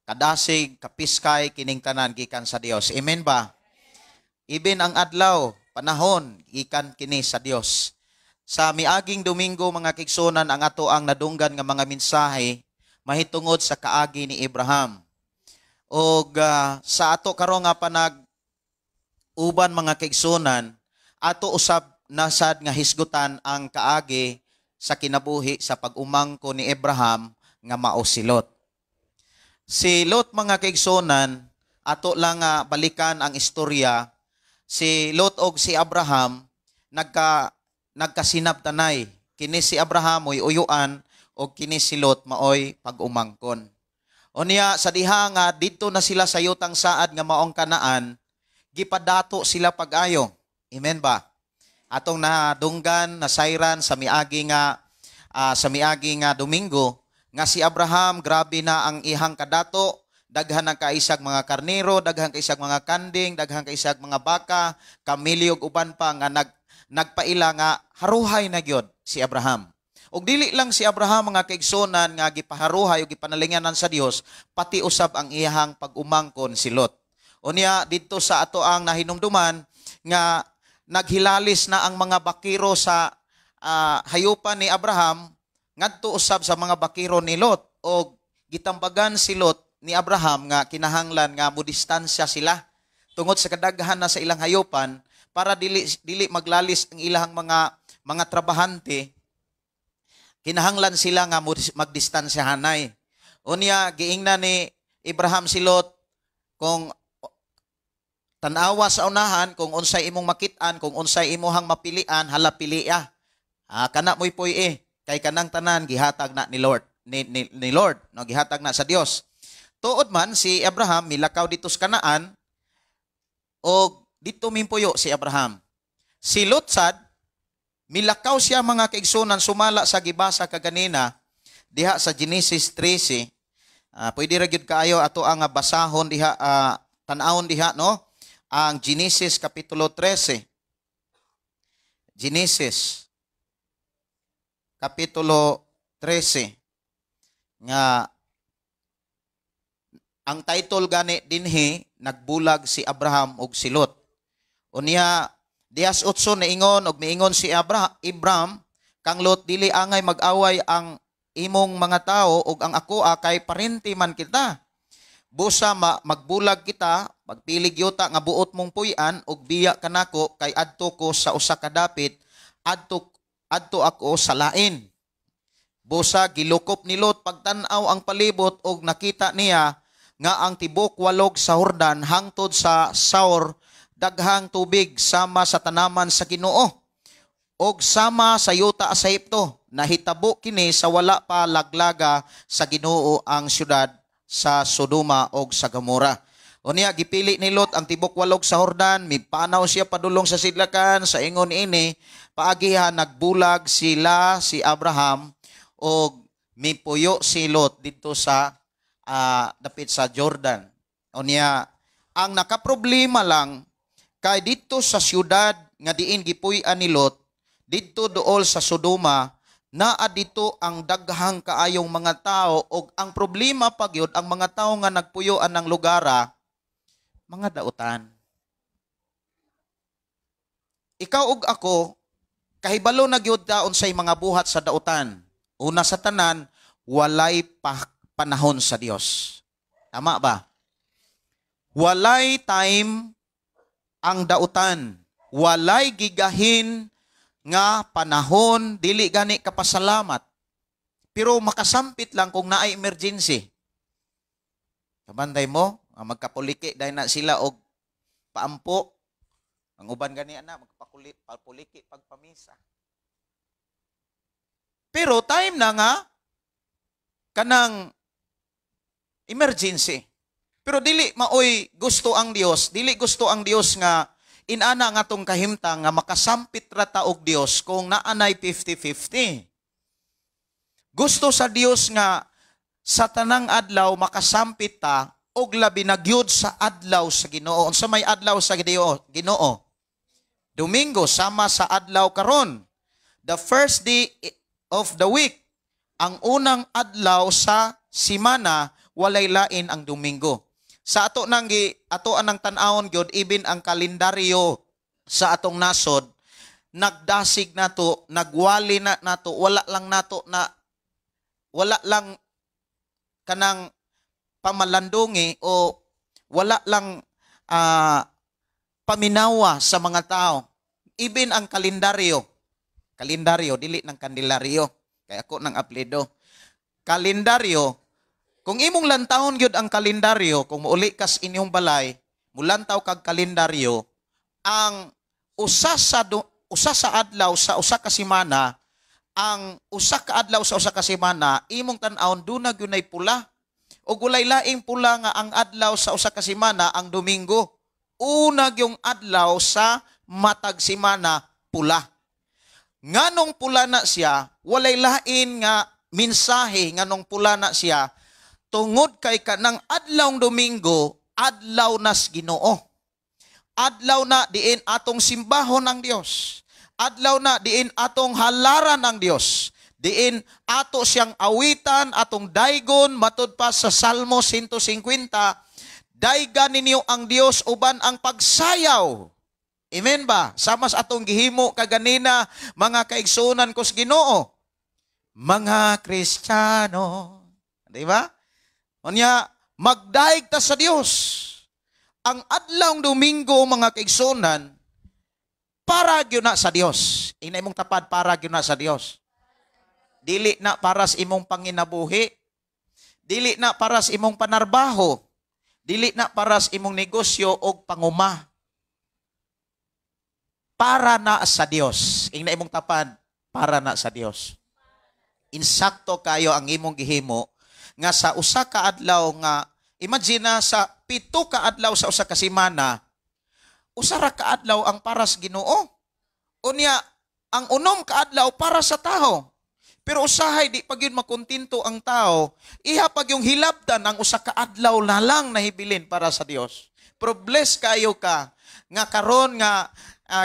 kadasig, kapiskay, kining tanan gikan sa Dios. Amen ba? Even ang adlaw, panahon, gikan kini sa Dios. Sa miaging Domingo, mga kaigsuonan, ang ato ang nadunggan nga mga mensahe mahitungod sa kaagi ni Abraham. Og sa ato karon nga panag uban, mga kaigsuonan, ato usab nasad nga hisgutan ang kaagi sa kinabuhi sa pag-umangko ni Abraham nga mao si Lot. Si Lot, mga kaigsuonan, ato lang nga balikan ang istorya. Si Lot og si Abraham nagkasinabtanay. Kini si Abraham mo'y uyuan o kini si Lot maoy pag-umangkon. Unya sa diha nga didto na sila sa yutang saad nga maong Kanaan, gipadato sila pag-ayo. Amen ba? Atong nadunggan, nasayran sa miagi nga Domingo nga si Abraham, grabe na ang ihang kadato, daghan ang kaisag mga karnero, daghan kaisag mga kanding, daghan kaisag mga baka, kamilyo ug uban pa nga nagpaila nga haruhay na gyud si Abraham. Ug dili lang si Abraham, mga kaigsuonan, nga gipaharuhay ug gipanalinganan sa Dios, pati usab ang iyahang pag-umangkon, si Lot. Unya didto sa ato ang nahinumduman nga naghilalis na ang mga bakiro sa hayupan ni Abraham ngadto usab sa mga bakiro ni Lot, og gitambagan si Lot ni Abraham nga kinahanglan nga mo distansya sila tungod sa kadaghan na sa ilang hayupan para dili dili maglalis ang ilang mga trabahante. Kinahanglan sila nga magdistansya hanay. Unya giingnan ni Abraham si Lot, kung tan-awa sa unahan, kung unsay imong makit-an, kung unsay imuhang mapilian, hala, pilia. Kana mo'y puy kay kanang tanan gihatag na ni Lord ni Lord, no, gihatag na sa Dios. Tuod man si Abraham milakaw dito sa Kanaan og dito mimpuyo si Abraham. Si Lot sad milakaw siya, mga kaigsuonan, sumala sa gibasa kaganina diha sa Genesis 13. Pwede ra gyud kaayo ato ang basahon diha, tan-awon diha, no, ang Genesis kapitulo 13. Genesis Kapitulo 13 nga ang title gani dinhi, "Nagbulag si Abraham ug si Lot." Unya diyas 8 naingon og miingon si Abraham, Ibram kang Lot, "Dili angay mag-away ang imong mga tao ug ang akoa kay parente man kita. Busa magbulag kita, magpilig yuta nga buot mong puy-an ug biya kanako kay adto ko sa usa ka dapit, adto adto ako sa lain." Busa gilukop ni Lot pagtan-aw ang palibot ug nakita niya nga ang tibok walog sa Hordan hangtod sa Zoar daghang tubig sama sa tanaman sa Ginoo og sama sa yuta sa Ehipto. Nahitabo kini sa wala pa laglaga sa Ginoo ang syudad sa Sodoma og sa Gomora. Unya gipili ni Lot ang tibok walog sa Hordan, mipanaw siya padulong sa sidlakan. Sa ingon ini paagihan nagbulag sila si Abraham og mipuyo si Lot didto sa dapit sa Jordan. Unya ang nakaproblema lang kay didto sa syudad nga diin gipuy-an ni Lot, didto duol sa Sodoma, naa dito ang daghang kaayong mga tao og ang problema pa gyud, ang mga tao nga nagpuyoan ng lugara mga dautan. Ikaw ug ako kahibalo na gyud ta unsay mga buhat sa dautan. Una sa tanan, walay panahon sa Dios. Tama ba? Walay time ang dautan. Walay gigahin nga panahon, dili gani kapasalamat. Pero makasampit lang kung naay emergency. Kabanday mo, nga magkapuliki dahil na sila og paampo. Ang uban gani ana magpakuli puliki pagpamisa. Pero time na nga kanang emergency. Pero dili maoy gusto ang Dios, dili gusto ang Dios nga inana nga tong kahimtang nga makasampit ra ta og Dios kung naanay 50-50. Gusto sa Dios nga sa tanang adlaw makasampit ta og labi na gyud sa adlaw sa Ginoo. Unsa may adlaw sa Ginoo? Domingo, sama sa adlaw karon. The first day of the week. Ang unang adlaw sa simana, walay lain ang Domingo. Sa ato nang gi ato anang tan-awon gyud, even ang kalendaryo sa atong nasod nagdasig nato, nagwali na nato, wala lang nato na wala lang kanang pamalandungi o wala lang paminawa sa mga tao. Even ang kalendaryo, kalendaryo, dili ng kandelaryo. Kaya ako ng apelido. Kalendaryo, kung imong lantawon gyud ang kalendaryo, kung muuli kas inyong balay, mulantaw kag kalendaryo, ang usa sa adlaw sa usa ka semana, ang usa ka adlaw sa usa ka semana, imong tan-awon duna gyud nay pula. Og walay laing pula nga ang adlaw sa usa ka semana ang Domingo. Una gyung adlaw sa matag semana pula. Nganong pula na siya, walay lain nga mensahe nganong pula na siya, tungod kay kanang adlaw Domingo, adlaw nas Ginoo. Adlaw na diin atong simbahon ang Dios. Adlaw na diin atong halaran ang Dios. Diin ato siyang awitan, atong daygon, matud pa sa Salmo 150, daygan ninyo ang Dios uban ang pagsayaw. Amen ba? Sama sa atong gihimo kaganina, mga kaigsunan ko sa Ginoo. Mga Kristiyano. Di ba? Unya, magdaig ta sa Dios. Ang adlawng Domingo, mga kaigsunan, para gyud na sa Dios. Ina imong tapad, para gyud na sa Dios. Dili na para sa imong panginabuhi. Dili na para sa imong panarbaho. Dili na para sa imong negosyo o panguma. Para na sa Dios. Ingna imong tapad, para na sa Dios. Insakto kayo ang imong gihimo nga sa usa ka adlaw nga imagine na sa 7 ka adlaw sa usa ka semana, usa ra ka adlaw ang para sa Ginoo. Unya ang 6 ka adlaw para sa tao. Pero usahay di pa gyud makontento ang tao, iha pag yung hilabdan ang usa ka adlaw na lang nahibilin para sa Dios. Pero bless kayo ka nga karon nga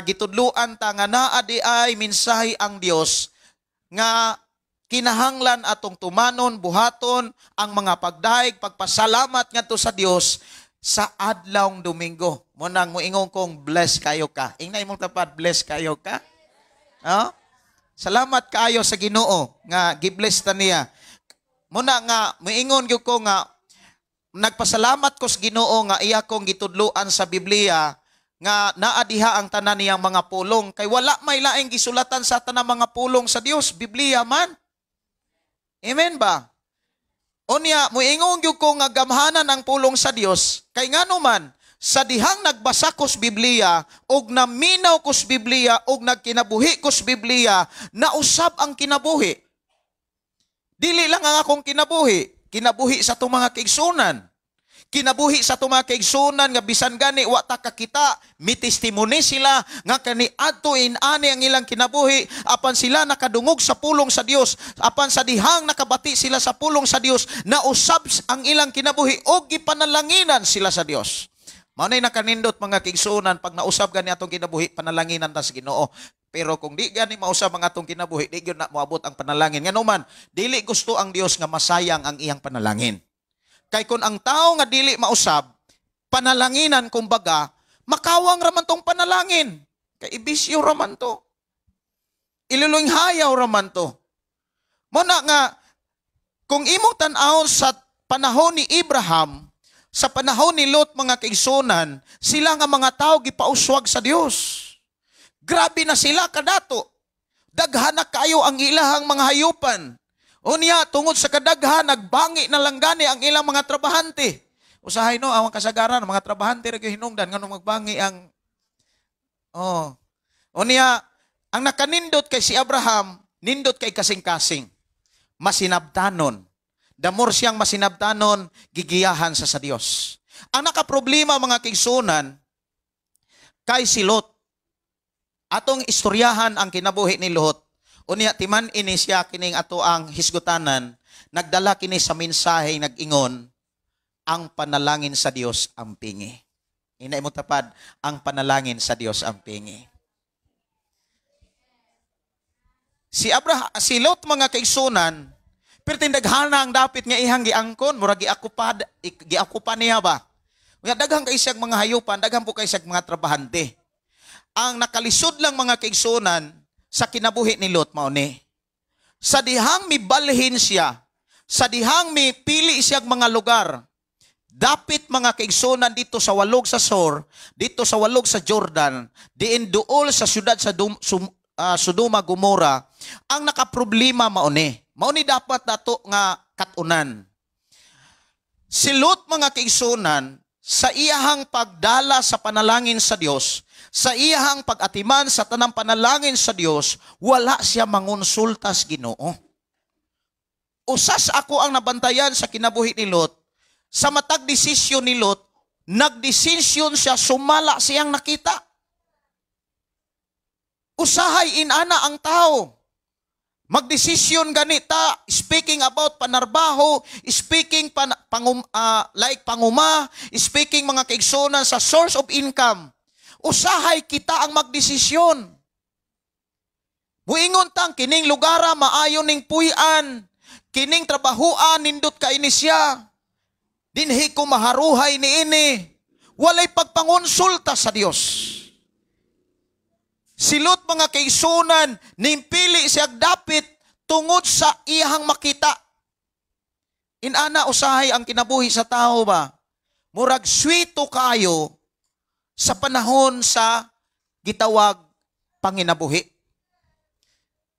gitudluan ta nga naa di ay mensahe ang Dios nga kinahanglan atong tumanon, buhaton ang mga pagdayeg, pagpasalamat ngadto sa Dios sa adlawng Domingo. Mo nang moingon kong bless kayo ka. Ingna imong tapad, bless kayo ka. No? Salamat kaayo sa Ginoo nga gibless ta niya. Muna nga moingon gyud ko nga nagpasalamat ko sa Ginoo nga iya kong gitudloan sa Biblia nga naa diha ang tanan niyang mga pulong kay wala may laing gisulatan sa tanang mga pulong sa Dios, Biblia man. Amen ba? Unya moingon gyud ko nga gamhanan ang pulong sa Dios kay ngano man sa dihang nagbasa kos Biblia og naminaw kos Biblia og nagkinabuhi kos Biblia, nausab ang kinabuhi. Dili lang ang akong kinabuhi, kinabuhi sa atong mga kaigsunan. Kinabuhi sa atong mga kaigsunan nga bisan gani wa ta kakita, mi testimony sila nga kaniadto inani ang ilang kinabuhi apan sila nakadungog sa pulong sa Dios, apan sa dihang nakabati sila sa pulong sa Dios, nausab ang ilang kinabuhi og gipanalanginan sila sa Dios. Mao nay nakanindot mga kaigsunan pag nausab gani atong kinabuhi, panalanginan ta sa Ginoo. Pero kung di gani mausab ang atong kinabuhi, di gyud na moabot ang panalangin. Ngano man, dili gusto ang Dios nga masayang ang iyang panalangin. Kay kung ang tao nga dili mausab, panalanginan kumbaga, makawang raman tong panalangin. Kay ibisyo raman to. Ilulunghayaw raman to. Muna nga, kung imong tan-awon sa panahon ni Abraham, sa panahon ni Lot mga kaigsunan, sila nga mga tao gipauswag sa Dios. Grabe na sila kadato. Daghan na kayo ang ilahang mga hayupan. Unya, tungod sa kadaghan, nagbangi na lang gani ang ilang mga trabahante. Usahay no, awang kasagaran, mga trabahante ra gyud hinungdan nganong magbangi ang oh. Unya, ang nakanindot kay si Abraham, nindot kay kasing-kasing. Masinabtanon. Damor siyang masinabtanon, gigiyahan sa Dios. Ang nakaproblema mga kaigsunan kay si Lot. Atong istoryahan ang kinabuhi ni Lot. Unya timan ini siya kining ato ang hisgutanan, nagdala kini sa mensahe nag-ingon, ang panalangin sa Dios ang pingi. Ina mo tapad, ang panalangin sa Dios ang pingi. Si Abraham, si Lot mga kaigsunan, pero tindaghana ang dapit nga ihang giangkon, murag giakupa niya ba? Nga daghang kay siyang mga hayupan, daghang po kay siyang mga trabahante. Ang nakalisod lang mga kaigsunan sa kinabuhi ni Lot mao ni. Sa dihang mibalhin siya, sa dihang mipili siyang mga lugar, dapit mga kaigsunan dito sa walog sa Sor, dito sa walog sa Jordan, diin duol sa syudad sa Sodoma, Gomora, ang nakaproblema mao ni. Mao ni dapat nato nga katunan. Si Lot mga kaigsunan, sa iyahang pagdala sa panalangin sa Dios, sa iyahang pag-atiman sa tanang panalangin sa Dios, wala siya mangonsulta sa Ginoo. Usas ako ang nabantayan sa kinabuhi ni Lot. Sa matag desisyon ni Lot, nagdesisyon siya sumala siyang nakita. Usahay inana ang tao. Magdesisyon ganita, speaking about panarbaho, speaking like panguma, speaking mga kaigsunan sa source of income. Usahay kita ang magdesisyon. Muingon tang kining lugara maayo ning puy-an, kining trabahuan nindot kay ni siya. Dinhi ko maharuhay niini. Walay pagpangonsulta sa Dios. Si Lot mga kaigsunan, nimpili siya dapit tungod sa iyahang makita. Inana usahay ang kinabuhi sa tao ba? Murag swito kayo sa panahon sa gitawag panginabuhi.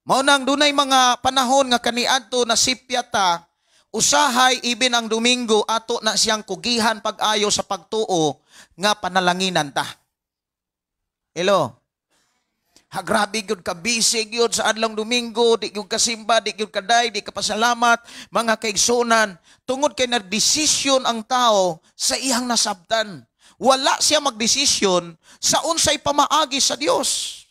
Mao nang dunay mga panahon nga kaniadto na sipya ta, usahay ibin ang Domingo ato na siyang kugihan pag-ayo sa pagtuo nga panalanginan ta. Hello? Ha, grabe gyud ka busy gyud sa adlong Domingo, di gyud ka simba, di gyud ka day, di ka pasalamat, mga kaigsunan, tungod kay nagdesisyon ang tao sa iyang nasabtan. Wala siya magdesisyon sa unsay pamaagi sa Dios.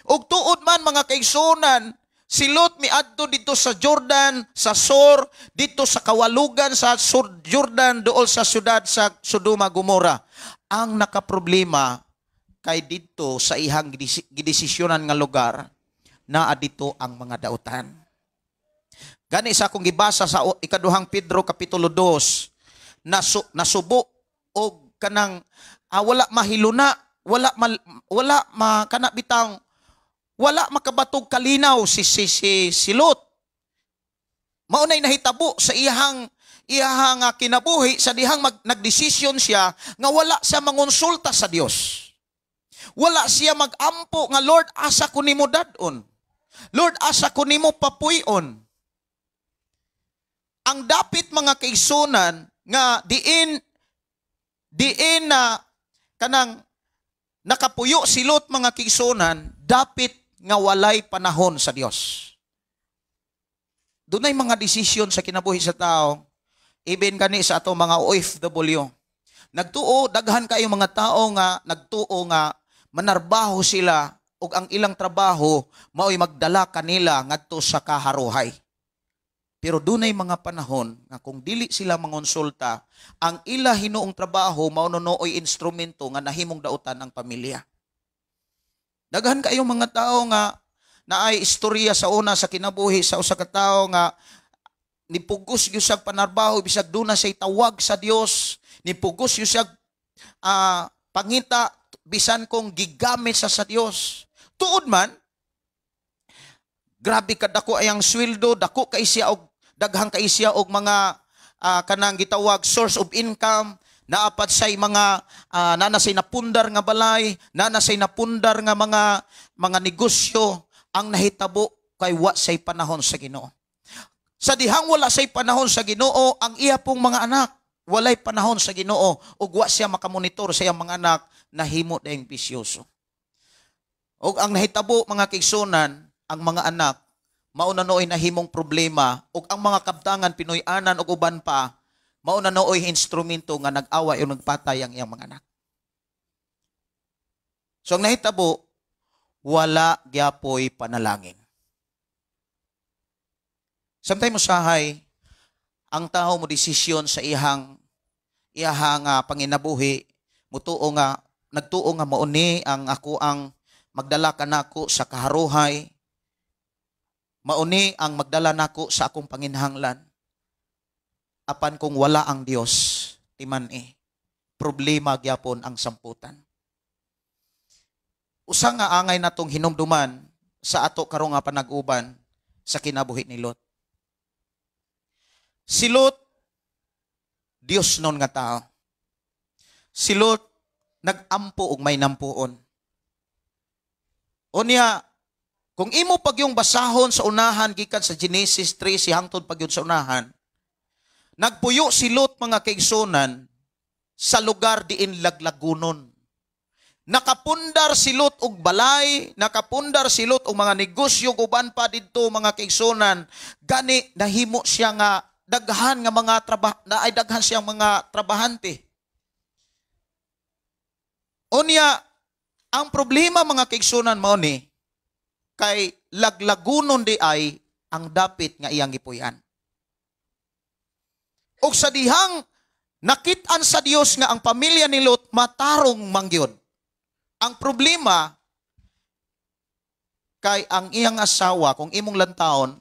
Og tuod man mga kaigsunan, si Lot miadto dito sa Jordan, sa Sor, dito sa kawalugan sa Sur Jordan, dool sa syudad sa Sodoma, Gomora. Ang nakaproblema kay didto sa ihang gidesisyonan nga lugar, naa dito ang mga dautan. Gani sa akong gibasa sa ikaduhang Pedro kapitulo 2, nasubo og kanang wala mahiluna, wala mal, wala ma, kana bitang wala makabatog kalinaw si Lot. Maunay nahitabo sa iyahang iyahang kinabuhi sa dihang nagdesisyon siya nga wala siya mangonsulta sa Dios. Wala siya magampo nga, "Lord, asa ko nimo dad-on? Lord, asa ko nimo papuy-on?" Ang dapit, mga kaigsunan, nga diin diin na kanang nakapuyo si Lot, mga kaigsunan, dapit nga walay panahon sa Dios. Dunay mga desisyon sa kinabuhi sa tao, even gani sa ato mga OFW. Nagtuo, daghan kayo mga tao nga nagtuo nga manarbaho sila ug ang ilang trabaho mao'y magdala kanila ngadto sa kaharuhay. Pero dunay mga panahon nga kung dili sila mangonsulta, ang ila hinuong trabaho mao nooy instrumento nga nahimong dautan ang pamilya. Daghan kayo mga tao nga naay istorya sa una sa kinabuhi sa usa ka tawo nga nipugos gyud siyang panarbaho bisag duna siya'y tawag sa Dios, nipugos gyud siya pangita bisan kung gigamit sa Dios. Tuod man, grabe ka dako ayang sweldo, dako kay siya og daghan kay siya og mga kanang gitawag source of income, naapat say mga nana say napundar nga balay, nana say napundar nga mga negosyo. Ang nahitabo kay wa say panahon sa Ginoo. Sa dihang wala say panahon sa Ginoo, ang iya pong mga anak walay panahon sa Ginoo ug wa siya makamonitor sa iyang mga anak, nahimo dayong bisyoso. Ug ang nahitabo, mga kaigsunan, ang mga anak mao na nooy nahimong problema ug ang mga kabtangan, Pinoy-anan ug uban pa, mao na nooy instrumento nga nag-away o nagpatay ang iyang mga anak. So ang nahitabo, wala gyapoy panalangin. Sometimes usahay ang tao mo desisyon sa iyahang iyahang panginabuhi, mutuo nga nagtuo nga mao ni ang ako ang magdala kanako sa kaharuhay, mauni ang magdala nako sa akong panginhanglan. Apan kung wala ang Dios, timan eh, problema gyapon ang samputan. Usa nga angay natong hinumduman sa ato karong nga panag-uban sa kinabuhi ni Lot. Si Lot, Dios nun nga tao. Si Lot, nag-ampo og may nampuon. Unya, kung imo pagyong basahon sa unahan gikan sa Genesis 3 hangtod pagyud sa unahan, nagpuyo si Lot, mga kaigsunan, sa lugar diin laglagunon. Nakapundar si Lot og balay, nakapundar si Lot og mga negosyo uban pa didto, mga kaigsunan. Gani nahimo siya nga daghan nga mga trabaho, na ay daghan siyang mga trabahante. Unya, ang problema, mga kaigsunan, mao ni kay laglagunon di ay ang dapit nga iyang gipuy-an. Og sa dihang nakit-an sa Dios nga ang pamilya ni Lot matarong mangyod. Ang problema kay ang iyang asawa, kung imong lantaon,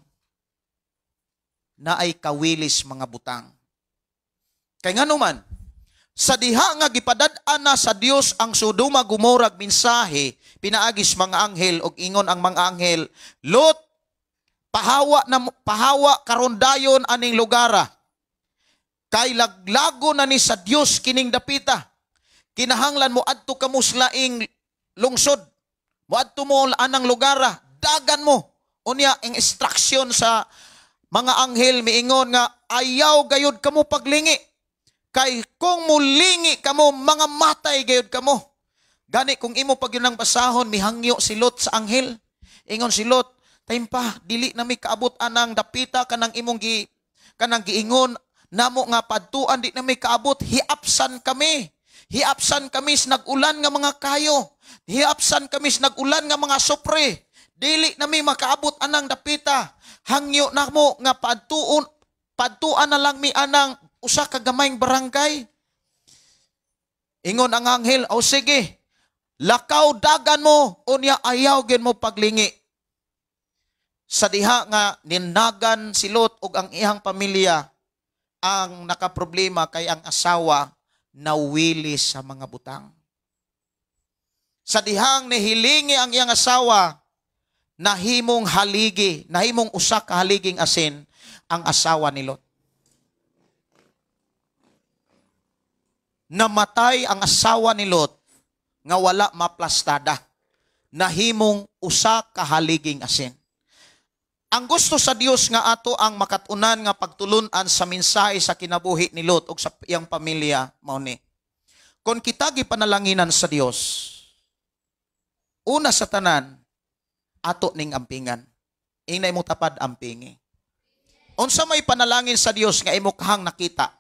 na ay kawilis mga butang. Kay ngano man, sa diha nga gipadad-an na sa Dios ang Sodoma, Gomorrah mensahe pinaagis mga anghel og ingon ang mga anghel, "Lot, pahawa na, pahawa karon dayon aning lugara. Kay laglago na ni sa Dios kining dapita. Kinahanglan mo adto kamo sa laing lungsod. Moadto mo anang lugara, dagan mo." Unya ang instruction sa mga anghel miingon nga ayaw gayud kamo paglingi. Kay kung mulingi kamo, mga matay gayud kamo. Gani kung imo pag yun ang basahon, mihangyo si Lot sa anghel. Ingon si Lot, "Time pa, dili na mi kaabot anang dapita kanang imong gi kanang giingon namo nga padtuan, di na mi kaabot, hiapsan kami. Hiapsan kami sa nag-ulan nga mga kayo. Hiapsan kami sa nag-ulan nga mga supre. Dili na mi makaabot anang dapita. Hangyo namo nga padtuan na lang mi anang usa ka gamayng barangay." Ingon ang anghel, "O sige, lakaw dagan mo, unya ayaw gin mo paglingi." Sa diha nga ninagan si Lot ug ang iyang pamilya, ang nakaproblema kay ang asawa nawili sa mga butang. Sa dihang nihilingi ang iyang asawa, nahimong haligi, nahimong usa ka haliging asin ang asawa ni Lot. Namatay ang asawa ni Lot nga wala maplastada. Nahimong usa ka haliging asin. Ang gusto sa Dios nga ato ang makatunan nga pagtulun-an sa mensahe sa kinabuhi ni Lot ug sa iyang pamilya mao ni. Kon kita gipanalanginan sa Dios, una sa tanan ato ning ampingan. Ingna imo tapad ampingi. Unsa may panalangin sa Dios nga imo kahang nakita?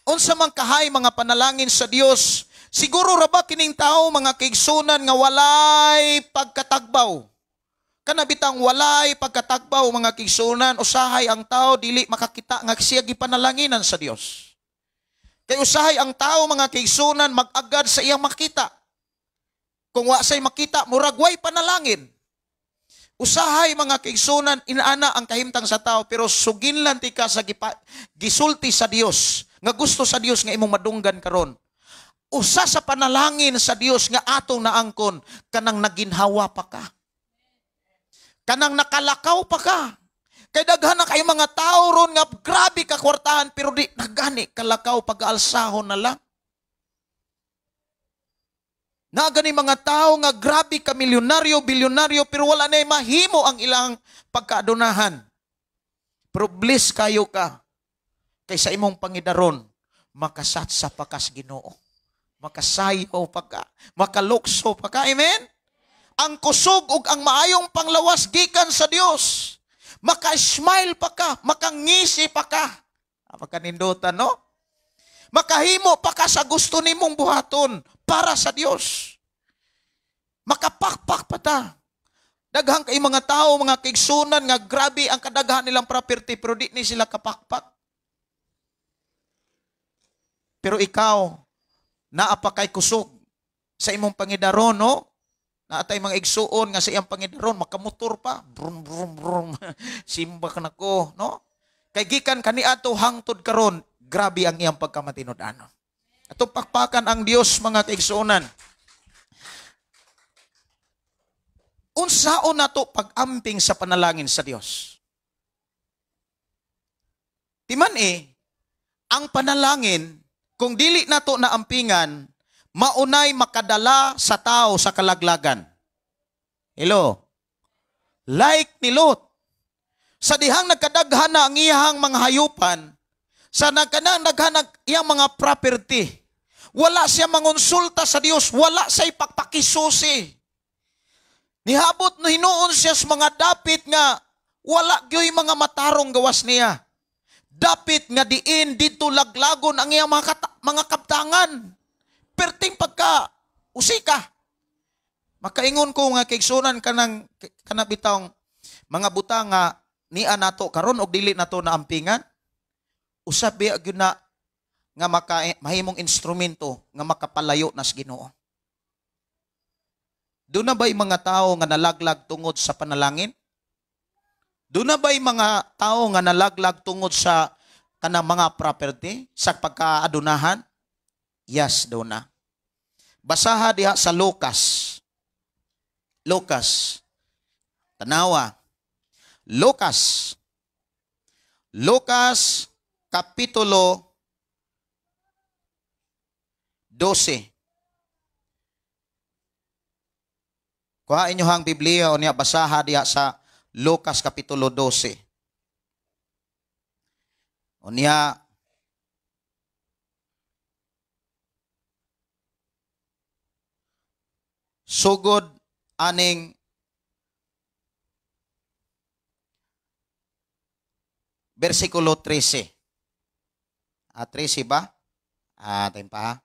Unsa man kahay mga panalangin sa Dios? Siguro ra ba kining tao mga kaigsunan nga walay pagkatagbaw? Kana bitang walay pagkatagbaw mga kaigsunan, usahay ang tao dili makakita nga siya gipanalanginan sa Dios. Kay usahay ang tao mga kaigsunan mag-agad sa iyang makita. Kung wa say makita, murag way panalangin. Usahay mga kaigsunan, inaana ang kahimtang sa tao, pero suginlan ti ka sa gisulti sa Dios, nga gusto sa Dios nga imong madunggan karon. Usa sa panalangin sa Dios nga atong naangkon, kanang naginhawa pa ka. Kanang nakalakaw pa ka. Kay daghan na kayo mga tao ron nga grabe ka kwartahan, pero di nagani kalakaw pag-aalsahon na lang. Nagani mga tao nga grabe ka milyonaryo, bilyonaryo, pero wala na mahimo ang ilang pagkaadunahan. Pero bless kayo ka kaysa imong pangidaron, makasat sa pakas Ginoo. Makasayaw pa ka, makalukso pa ka. Amen? Ang kusog ug ang maayong panglawas gikan sa Dios. Maka-smile pa ka, makangisi pa ka. Makanindutan, no? Makahimo pa ka sa gusto nimong buhaton para sa Dios. Makapakpak pa ta. Daghang kay mga tao, mga kaigsunan nga grabe ang kadaghan nilang property pero di ni sila kapakpak. Pero ikaw, naa pa kay kusog sa imong pangidaron, no? Naatay mga igsuon nga sa iyang pangidaron, makamotor pa. Brum, brum, brum. Simba ka nako, no? Kay gikan kaniadto hangtod karon, grabe ang iyang pagkamatinud-anon. Atong pakpakan ang Dios mga kaigsuonan. Unsaon nato pag-amping sa panalangin sa Dios? Timan ang panalangin, kung dili nato naampingan, maunay makadala sa tao sa kalaglagan. Hello? Like ni Lot. Sa dihang nagkadaghan na ang iyang mga hayupan, sa nagkanang iyang mga property, wala siya mangonsulta sa Dios, wala siya ipagpakisusi. Nihabot na hinuon siya sa mga dapit nga wala gyoy mga matarong gawas niya. Dapit nga diin dito laglagon ang iyang mga kaptangan. Perting pagka usika. Makaingon ko nga kaigsunan kanang kanabitong mga butang nga niya nato karon og dili nato naampingan. Usab biya gyud na nga mahimong instrumento nga makapalayo nas Ginoo. Doon na ba'y mga tao nga nalaglag tungod sa panalangin? Doon na ba'y mga tao nga nalaglag tungod sa kanang mga property, sa pagkaadunahan? Yes, doon na. Basaha diha sa Lucas. Lucas. Tanawa. Lucas. Lucas, Kapitulo 12. Kuha inyo ang Biblia o niya basaha diha sa Lucas Kapitulo 12. O niya sugod aning versikulo 13. 13 ba? Time pa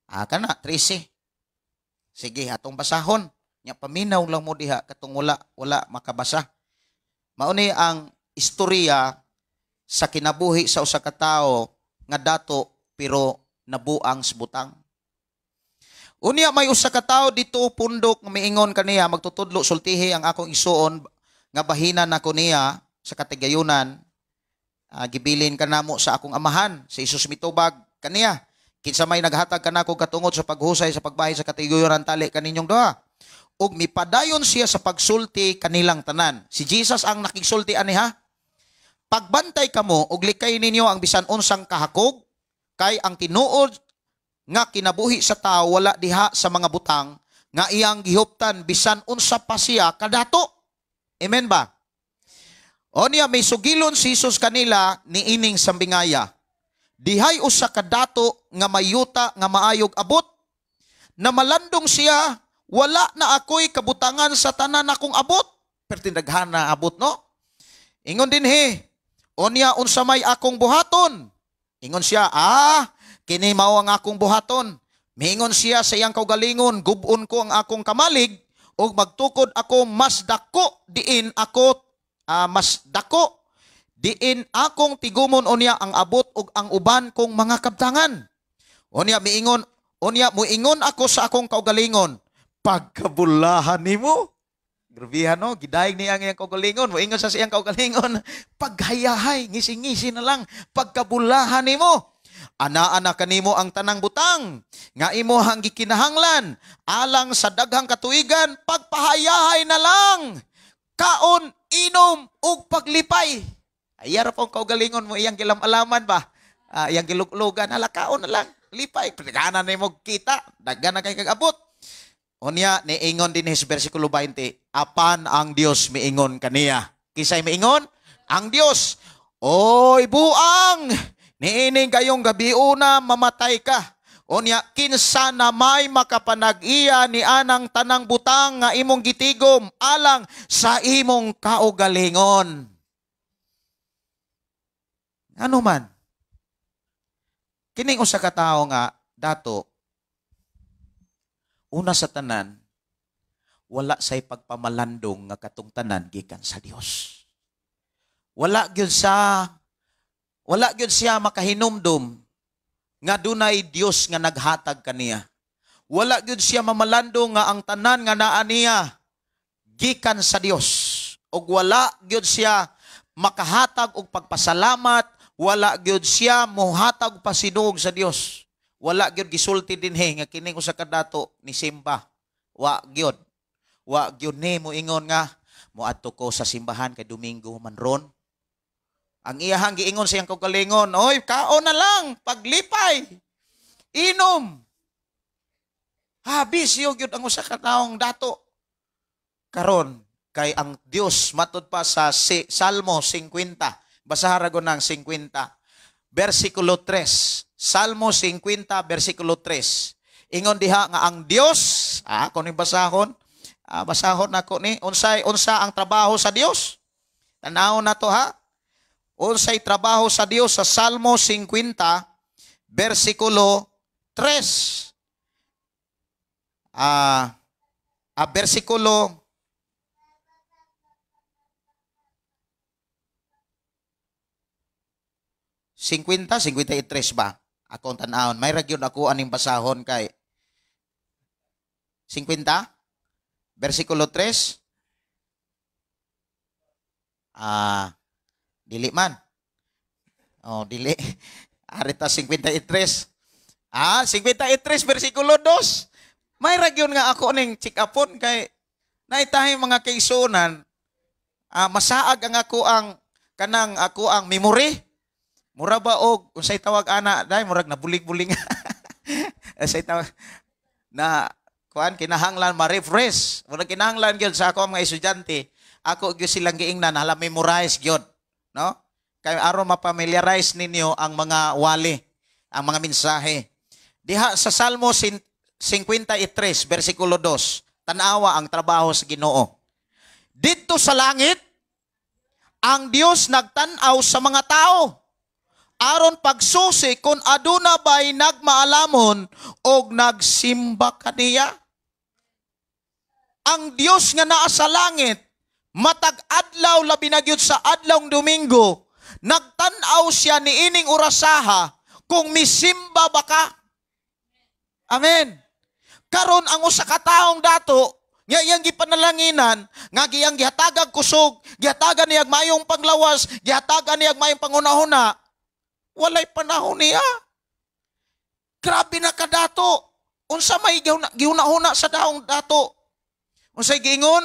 ha? Kana, 13. Sige, atong basahon. Nya paminaw lang mo diha katong wala makabasa. Mauni ang istorya sa kinabuhi sa usa ka tawo nga dato pero Nabuang sa butang. Unya may usa ka tawo dito pundok nga miingon kaniya, magtutudlo sultihi ang akong isuon nga bahina nako niya sa katigayunan. Gibilin kanamo sa akong amahan, si Jesus mitubag kaniya. Kinsa may naghatag kanako katungod sa paghusay sa pagbahin sa katigayunan tali kaninyong duha. Ug mipadayon siya sa pagsulti kanilang tanan. Si Jesus ang nakigsulti ani ha. Pagbantay kamo ug likay ninyo ang bisan unsang kahakog, kay ang tinuod nga kinabuhi sa tao wala diha sa mga butang nga iyang gihuptan bisan unsa pa siya kadato. Amen ba? O niya may sugilon si Jesus kanila niining sambingaya. Dihay usa ka dato nga mayuta nga maayog abot. Na malandong siya, wala na ako'y kabutangan sa tanan akong abot. Pero tindaghana abot, no? Ingon dinhi, o niya unsa may akong buhaton. Ingon siya, kini mao ang akong buhaton. Miingon siya sa iyang kaugalingon, gubon ko ang akong kamalig ug magtukod ako mas dako diin ako mas dako diin akong tigumon unya ang abot ug ang uban kong mga kabtangan. Unya miingon, unya muingon ako sa akong kaugalingon, pagkabulahan nimo. Grabihan no, gidayeg niya ang iyang kaugalingon, muingon sa iyang kaugalingon, paghayahay, ngisi-ngisi na lang, pagkabulahan nimo. Ana-ana kanimo ang tanang butang nga imo ang gikinahanglan alang sa daghang katuigan, pagpahayahay na lang, kaon, inom ug paglipay. Ayara pong kaugalingon mo iyang gilam-alaman ba? Iyang giluglugan, hala kaon na lang, lipay, pagkana nimo kita, daghan na kay kagabot. Unya niingon din his versikulo 20, apan ang Dios miingon kaniya. Kisay miingon? Ang Dios. Oy buang, niining kayong gabi una mamatay ka. Unya kinsa na may makapanag-iya ni anang tanang butang nga imong gitigom alang sa imong kaugalingon. Ano man? Kining usa ka tawo nga dato, una sa tanan, wala say pagpamalandong nga katong tanan gikan sa Dios. Wala gyud siya makahinumdum nga dunay Dios nga naghatag kaniya. Wala gyud siya mamalandong nga ang tanan nga naa niya gikan sa Dios. Ug wala gyud siya makahatag og pagpasalamat, wala gyud siya mohatag pasinuog sa Dios. Wala gyud gisulti dinhi nga kining usa ka dato ni simba. Wa gyud. Wa gyud ni moingon nga moadto ko sa simbahan kay Domingo man ron. Ang iyahang giingon sa iyang kaugalingon, oy, kaon na lang, paglipay, inom. Habis gyud ang usa ka taong dato. Karon kay ang Dios matud pa sa Salmo 50. Basahan ra ng 50. Versikulo 3. Salmo 50, versikulo 3. Ingon diha nga ang Dios, ako ni basahon, basahon nako ni, unsa ang trabaho sa Dios? Tan-awon na to ha. Unsay trabaho sa Dios sa Salmo 50, versikulo 3. Versikulo 50, 53 ba? Akong tan-awon. May ragyon ako aning basahon kay 50, versikulo 3. Dili man. Oh, dili. Arita 53. 53 versikulo 2. May ragyon nga ako ning check-upon kay naitahay mga kaisunan. Masaag ang ako ang kanang ako ang memory. Mura ba og unsay tawag ana dai murag nabulig-buling. Unsay tawag na kuan kinahanglan ma-refresh. Murag kinahanglan gyud sa ako ang mga estudyante. Ako gyud silang giingnan hala memorize gyud, no? Kay aron mapamiliarize ninyo ang mga wali, ang mga mensahe. Diha sa Salmo 53 versikulo 2, tan-awa ang trabaho sa Ginoo. Didto sa langit ang Dios nagtan-aw sa mga tao aron pagsusi kung aduna ba'y nagmaalamon og nagsimba kaniya. Ang Dios nga naa sa langit, matag adlaw labi na gyud sa adlawng Domingo, nagtan-aw siya niining orasaha Kung misimba ba ka? Amen. Karon ang usa ka taong dato nga iyang gipanalanginan, nga iyang gihatagag kusog, gihatagan niyag mayong panglawas, gihatagan niyag mayong panghunahuna, walay panahon niya. Grabe na kadato. Unsa may gihuna-huna sa taong dato? Unsay giingon?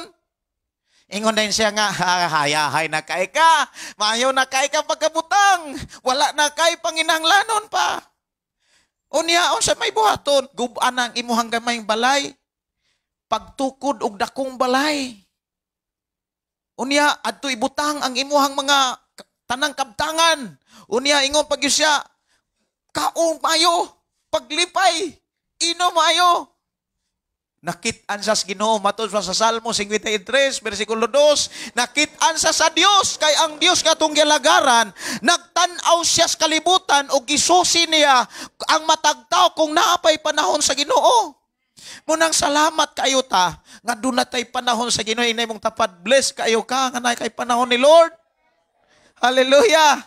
Ingon din siya nga, hayahay na kay ka, maayo na kay ka pagkabutang, wala na kay panginahanglanon pa. Unya, unsa may buhaton? Guban ang imuhang gamayng balay, pagtukod og dakong balay. Unya, adto ibutang ang imuhang mga tanang kabtangan. Unya, ingon pag siya, kaong maayo, paglipay, inom maayo. Nakit-an sa Ginoo matud sa Salmo 53 bersikulo 2, nakit-an sa Dios kay ang Dios katong gilagaran, nagtan-aw siya sa kalibutan ug gisusi niya ang matag tawo kung naa pay panahon sa Ginoo. Munang salamat kayo ta nga duna tay panahon sa Ginoo. Inay mong tapad, bless kayo ka nga naa kay panahon ni Lord. Hallelujah.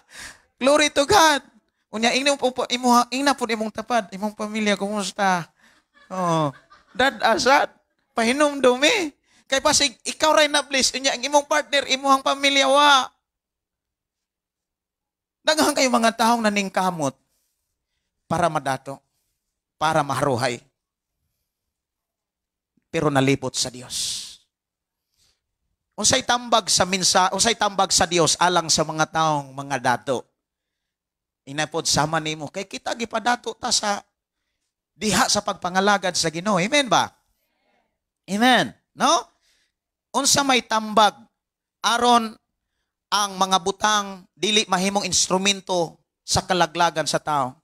Glory to God. Unya ingna po imuha, ingna po imong tapad, imong pamilya kumusta? Oh. Dad asad, pahinumdumi. Kay pasig ikaw ray na bless, unya ang imong partner, imuhang pamilya wa. Daghan kayo mga taong naningkamot para madato, para maharuhay. Pero nalipot sa Dios. Unsay tambag sa minsa, unsay tambag sa Dios alang sa mga taong mga dato? Inapod sama nimo kay kita gipadato ta sa diha sa pagpangalagad sa Ginoo. Amen ba? Amen. No? Unsa may tambag aron ang mga butang dili mahimong instrumento sa kalaglagan sa tao?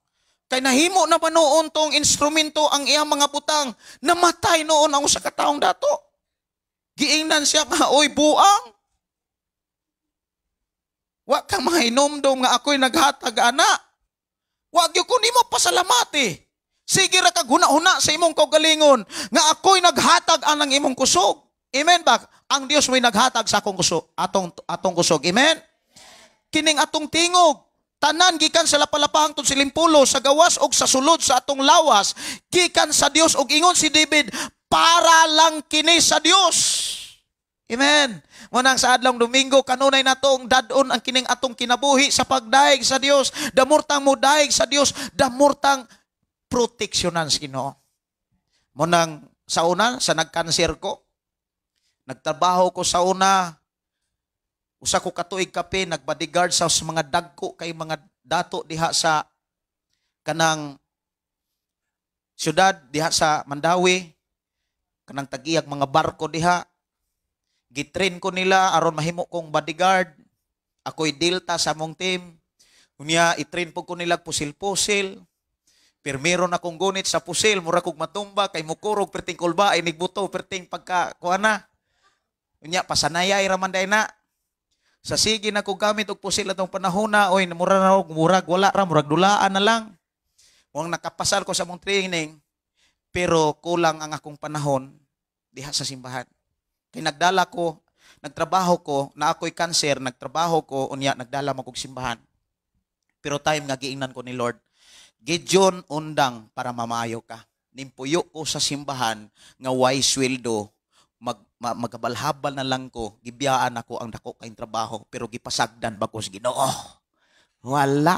Kay nahimo na ba noon tong instrumento ang iyang mga butang? Namatay noon ang usa ka taong dato. Giingnan siya nga, oy buang. Wa ka mahinomdom nga ako'y naghatag ana. Wa gyud ko nimo pasalamati. Sige ra kag huna-huna sa imong kaugalingon nga ako'y naghatag anang imong kusog. Amen ba? Ang Dios mo'y naghatag sa akong kusog, atong kusog. Amen. Kining atong tingog, tanan gikan sa lapalapahang tun silimpulo, sa gawas og sa sulod sa atong lawas, gikan sa Dios. Og ingon si David, para lang kini sa Dios. Amen. Munang sa adlong Domingo, kanunay natong dadon ang kining atong kinabuhi sa pagdayeg sa Dios. Damurtang mo dayeg sa Dios, damurtang proteksyonan sa Ginoo. Munang sa una, sa nagkanser ko, nagtrabaho ko sa una, usa ko katuig kape, nagbodyguard sa mga dagko kay mga dato diha sa kanang syudad, diha sa Mandawi, kanang tagiyag mga barko diha. Gitrain ko nila aron mahimo kong bodyguard. Ako'y Delta sa mong team. Unya, itrain po ko nila pusil-pusil. Pirmero na kong gunit sa pusil, mura kog matumba, kay mukurog, perting kulba, ay nigbuto, perting pagka, kuha na. Unya, pasanayay raman day na. Sa sige na ko gamit og pusil atong panahon na, oy, mura na og murag, wala ra, murag dulaan na lang. Muang nakapasar ko sa mong training, pero kulang ang akong panahon diha sa simbahan. Kay nagdala ko, nagtrabaho ko, na ako'y kanser, nagtrabaho ko, unya, nagdala mo kog simbahan. Pero time nga giingnan ko ni Lord, Gideon undang para mamayo ka. Nimpuyo ko sa simbahan nga way sweldo, magabalhabal na lang ko, gibiyaan ako ang dako kayong trabaho, pero gipasagdan ba ko sa Ginoo? Wala.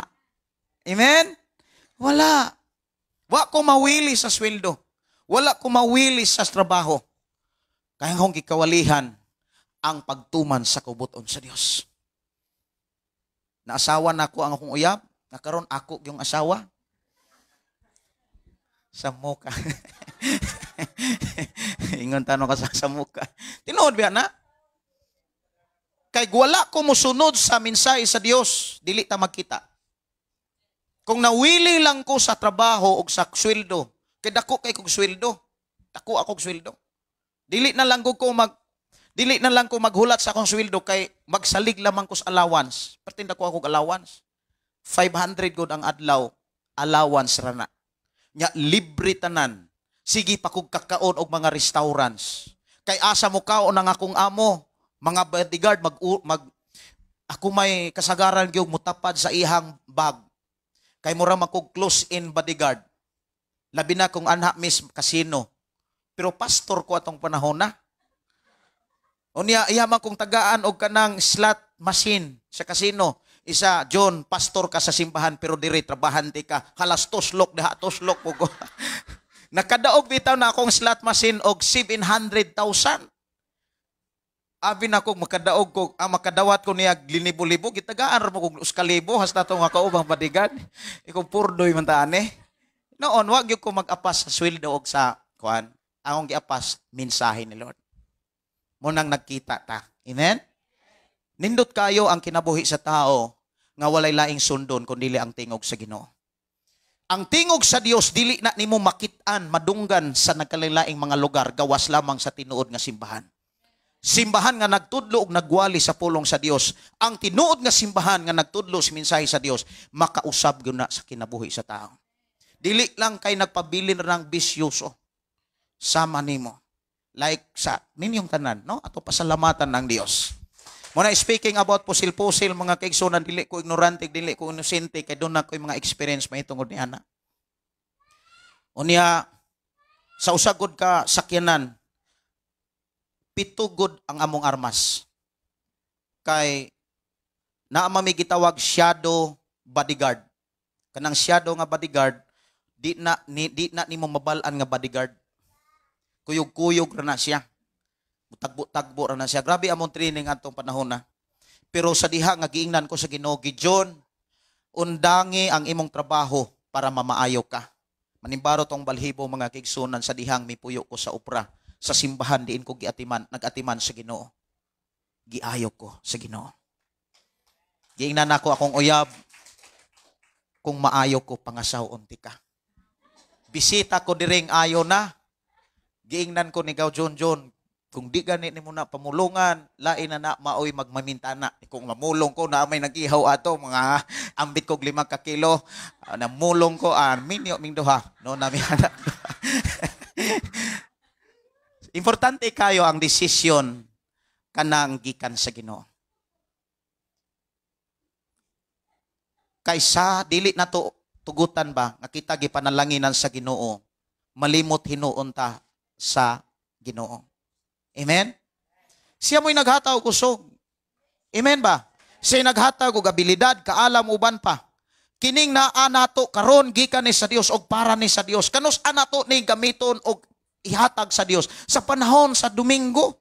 Amen? Wala. Wa ko mawili sa sweldo. Wala ko mawili sa trabaho. Kaya akong gikawalihan ang pagtuman sa kubuton sa Dios. Naasawa na ako ang akong uyab, nakaron ako yung asawa. Sa muka. Ingon tanong ka sa muka. Tinuod biya na? Kay wala ko mosunod sa mensahe sa Dios, dili ta magkita. Kung nawili lang ko sa trabaho og sa sweldo, kay dako kay kog sweldo. Dako akong sweldo. Dili na lang ko maghulat sa akong sweldo kay magsalig lamang ko sa allowance. Pertin dako akong allowance. 500 gud ang adlaw allowance ra na. Nya libre tanan. Sige pa kog kakaon og mga restaurants. Kay asa mo kaon ang akong amo, mga bodyguard mag ako may kasagaran gyud mutapad sa ihang bag. Kay mura man kog close in bodyguard. Labi na kung anha miss casino. Pero pastor ko atong panahon na. Unya iya man kong tagaan og kanang slot machine sa casino. Isa, John, pastor ka sa simbahan pero diri trabahante ka. Halas tuslok diha, tuslok po ko. Nakadaog bitaw na akong slot machine og 700,000. Abi na kog makadaog ko, ang makadawat ko niya linibo-libo, gitagaan ra mo kog 1,000 hasta to nga kaubang bodyguard. Ikaw purdoy man ta ani. Noon wa gyud ko mag-apas sa sweldo og sa kuan. Akong giapas mensahe ni Lord. Mo nang nagkita ta. Amen? Nindot kayo ang kinabuhi sa tao nga walay laing sundon kun dili ang tingog sa Ginoo. Ang tingog sa Dios dili na nimo makit-an, madunggan sa nagkalaing mga lugar gawas lamang sa tinuod nga simbahan. Simbahan nga nagtudlo og nagwali sa pulong sa Dios. Ang tinuod nga simbahan nga nagtudlo sa mensahe sa Dios, makausab gyud na sa kinabuhi sa tao. Dili lang kay nagpabilin ra ng bisyoso. Sama nimo. Like sa ninyong tanan, no? Ato pasalamatan ang Dios. Muna speaking about pusil-pusil mga kaigsunan, dili ko ignorante, dili ko inosente kay doon na ko'y mga experience mahitungod ni ana. Unya sa usagod ka sakyanan, pitugod ang among armas. Kay naa mami gitawag shadow bodyguard. Kanang shadow nga bodyguard, di na nimo mabal-an nga bodyguard. Kuyog-kuyog ra na siya. Tagbo-tagbo ra na siya. Grabe among training atong panahon na. Pero sa diha nga giingnan ko sa Ginoo, Gideon, undangi ang imong trabaho para mamaayo ka. Manimbaro tong balhibo mga kaigsunan sa dihang mipuyo ko sa opra sa simbahan diin ko giatiman, nagatiman sa Ginoo. Giayo ko sa Ginoo. Giingnan ako akong uyab kung maayo ko pangasaw unti ka. Bisita ko diring ayo na. Giingnan ko ni Gaw John John, kung di gani nimo na pamulungan, lain na na maoy magmamintana. Kung mamulong ko na may nag-ihaw ato mga ambit kog 5 ka kilo, namulong ko minyo ming duha no nami anak. Importante kayo ang desisyon kanang gikan sa Ginoo. Kaysa dili na to tugutan ba nga kita gipanalanginan sa Ginoo, malimot hinuon ta sa Ginoo. Amen? Siya mo'y naghatag og kusog. Amen ba? Siya naghatag og abilidad, kaalam, uban pa. Kining naa nato karon gikan ni sa Dios og para ni sa Dios. Kanus nato ni gamiton og ihatag sa Dios sa panahon sa Domingo.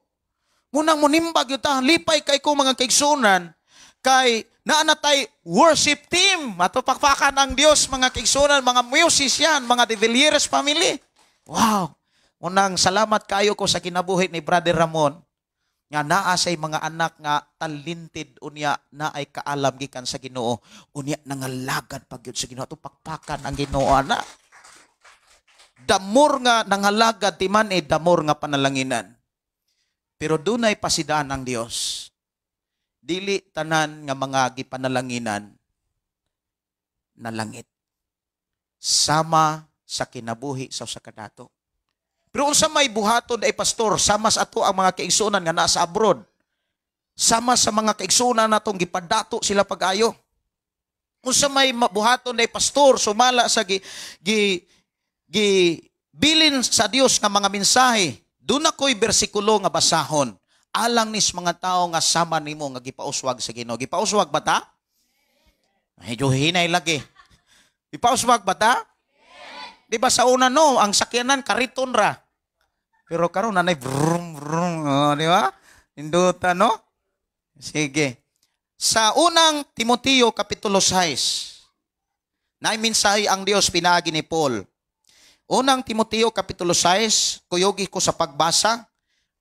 Munang munimbag yun ta, lipay kay ko mga kaigsunan, kay naa na tay worship team. Ato pakpakan ang Dios mga kaigsunan, mga musician, mga De Villiers family. Wow. Unang salamat kayo ko sa kinabuhi ni Brother Ramon nga naa say mga anak nga talented, unya na ay kaalam gikan sa Ginoo, unya nangalagad pag gyud sa Ginoo. Ato pakpakan ang Ginoo ana. Damor nga nangalagad timan eh damor nga panalanginan. Pero dunay pasidaan ang Dios. Dili tanan nga mga gipanalanginan na langit. Sama sa kinabuhi sa usa ka dato. Pero unsa may buhaton ay pastor, sama sa ato ang mga kaigsuonan nga nasa abroad. Sama sa mga kaigsuonan natong gipadato sila pag-ayo. Unsa may buhaton ay pastor, sumala sa gi, gi, gi bilin sa Dios nga mga mensahe. Doon ako'y bersikulo nga basahon. Alang nis mga tao nga sama nimo nga gipauswag sa Ginoo. Gipauswag ba ta? Medyo hinay lagi. Gipauswag ba ta? Di ba sa una no, ang sakyanan kariton ra. Pero karon nanay brum brum, oh, di ba? Induta no? Sige. Sa unang Timoteo kapitulo 6, naay mensahe ang Dios pinaagi ni Paul. Unang Timoteo kapitulo 6, kuyogi ko sa pagbasa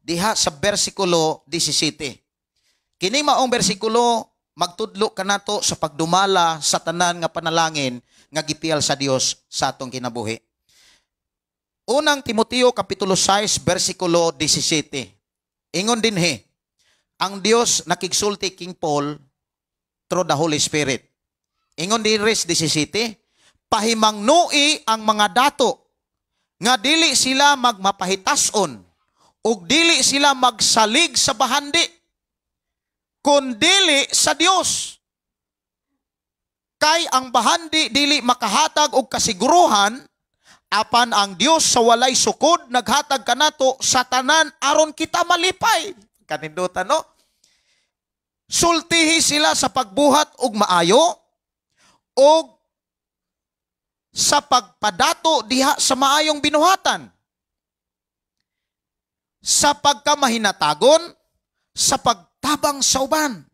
diha sa bersikulo 17. Kini maong bersikulo magtudlo kanato sa pagdumala sa tanan nga panalangin nga gipiyal sa Dios sa atong kinabuhi. Unang Timoteo kapitulo 6 bersikulo 17. Ingon dinhi, ang Dios nakigsulti king Paul through the Holy Spirit. Ingon dinhi 17, pahimangnui ang mga dato nga dili sila magmapahitason ug dili sila magsalig sa bahandi kun dili sa Dios. Kay ang bahandi dili makahatag og kasiguruhan, apan ang Dios sa walay sukod naghatag kanato sa tanan aron kita malipay. Kanindutan, no? Sultihi sila sa pagbuhat og maayo og sa pagpadato diha sa maayong binuhatan, sa pagkamahinatagon, sa pagtabang sa uban.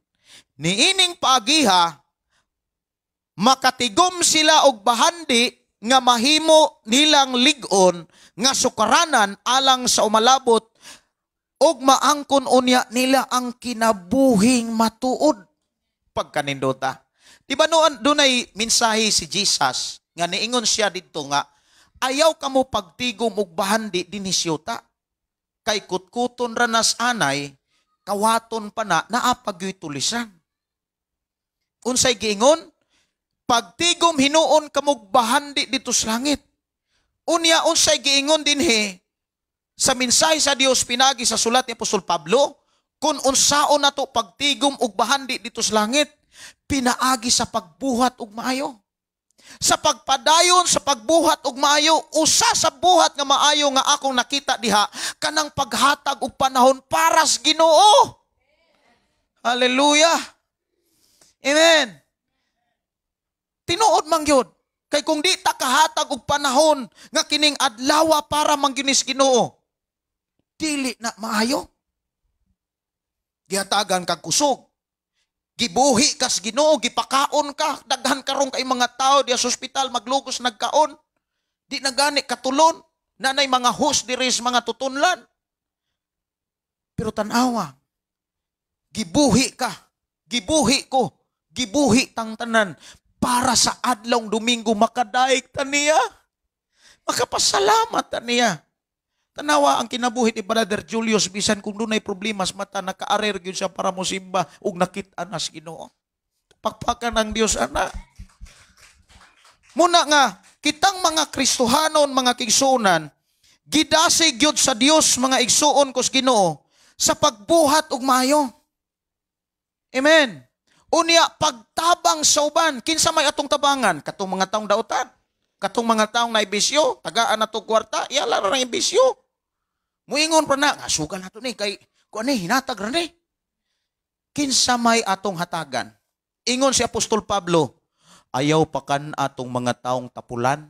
Niining paagiha, makatigom sila og bahandi nga mahimo nilang lig-on nga sukaranan alang sa umalabot og maangkon unya nila ang kinabuhing matuod. Pagkanindota. Di ba noon dunay mensahe si Jesus nga niingon siya didto nga ayaw kamo pagtigom og bahandi dinhi siyuta kay kutkuton ra nas anay, kawaton pa na, naa pa gyoy tulisan. Unsay giingon? Pagtigom hinuon kamog bahandi dito sa langit. Unya unsay giingon dinhi sa mensahe sa Dios pinagi sa sulat ni Apostol Pablo, kung unsaon nato pagtigom og bahandi dito sa langit, pinaagi sa pagbuhat og maayo. Sa pagpadayon sa pagbuhat og maayo, usa sa buhat nga maayo nga akong nakita diha kanang paghatag og panahon para sa Ginoo. Hallelujah. Amen. Tinuod man gyud. Kay kung di ta kahatag og panahon nga kining adlaw para man gyud ni Ginoo, dili na maayo. Gihatagan kag kusog. Gibuhi kas Ginoo, gipakaon ka, daghan karon kay mga tao diya sa ospital maglugos nagkaon. Di na gani katulon, nanay mga host diri sa mga tutunlan. Pero tan-awa, gibuhi ka, gibuhi ko, gibuhi tang tanan para sa adlawng Domingo makadaig ta niya. Makapasalamat ta niya. Tanawa ang kinabuhi ni Brother Julius, bisan kung dunay problema sa mata, nakaarer gyud siya para mosimba ug nakit-an nas Ginoo. Pakpakan ang Dios ana. Muna nga kitang mga Kristohanon, mga kigsuonan, gidasig gyud sa Dios mga igsuon kos Ginoo sa pagbuhat og maayo. Amen. Unya pagtabang sa uban, kinsa may atong tabangan? Katong mga taong dautan, katong mga taong naibisyo, tagaan nato kwarta, iyala ra nang ibisyo. Muingon pa na, nga sugal nato ni kay kuan ni hinatag ra ni. Kinsa may atong hatagan? Ingon si Apostol Pablo, ayaw pa kan atong mga taong tapulan,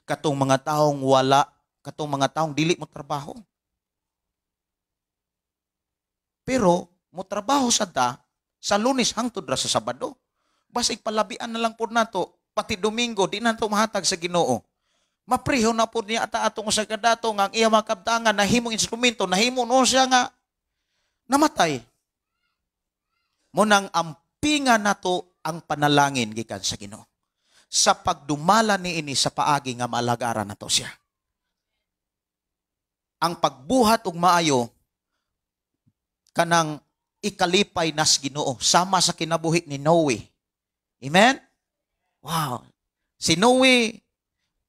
katong mga taong wala, katong mga taong dili mo trabaho. Pero mo trabaho sa ta sa Lunes hangtod ra sa Sabado. Basig palabian na lang pod nato, pati Domingo di nato mahatag sa Ginoo. Mapriho na pod niya ata atong usa ka dato nga ang iya makabtangan nahimong instrumento, nahimo no siya nga namatay. Munang ampinga nato ang panalangin gikan sa Ginoo sa pagdumala niini sa paagi nga maalagaran nato siya. Ang pagbuhat og maayo kanang ikalipay nas Ginoo sama sa kinabuhi ni Noe. Amen? Wow. Si Noe,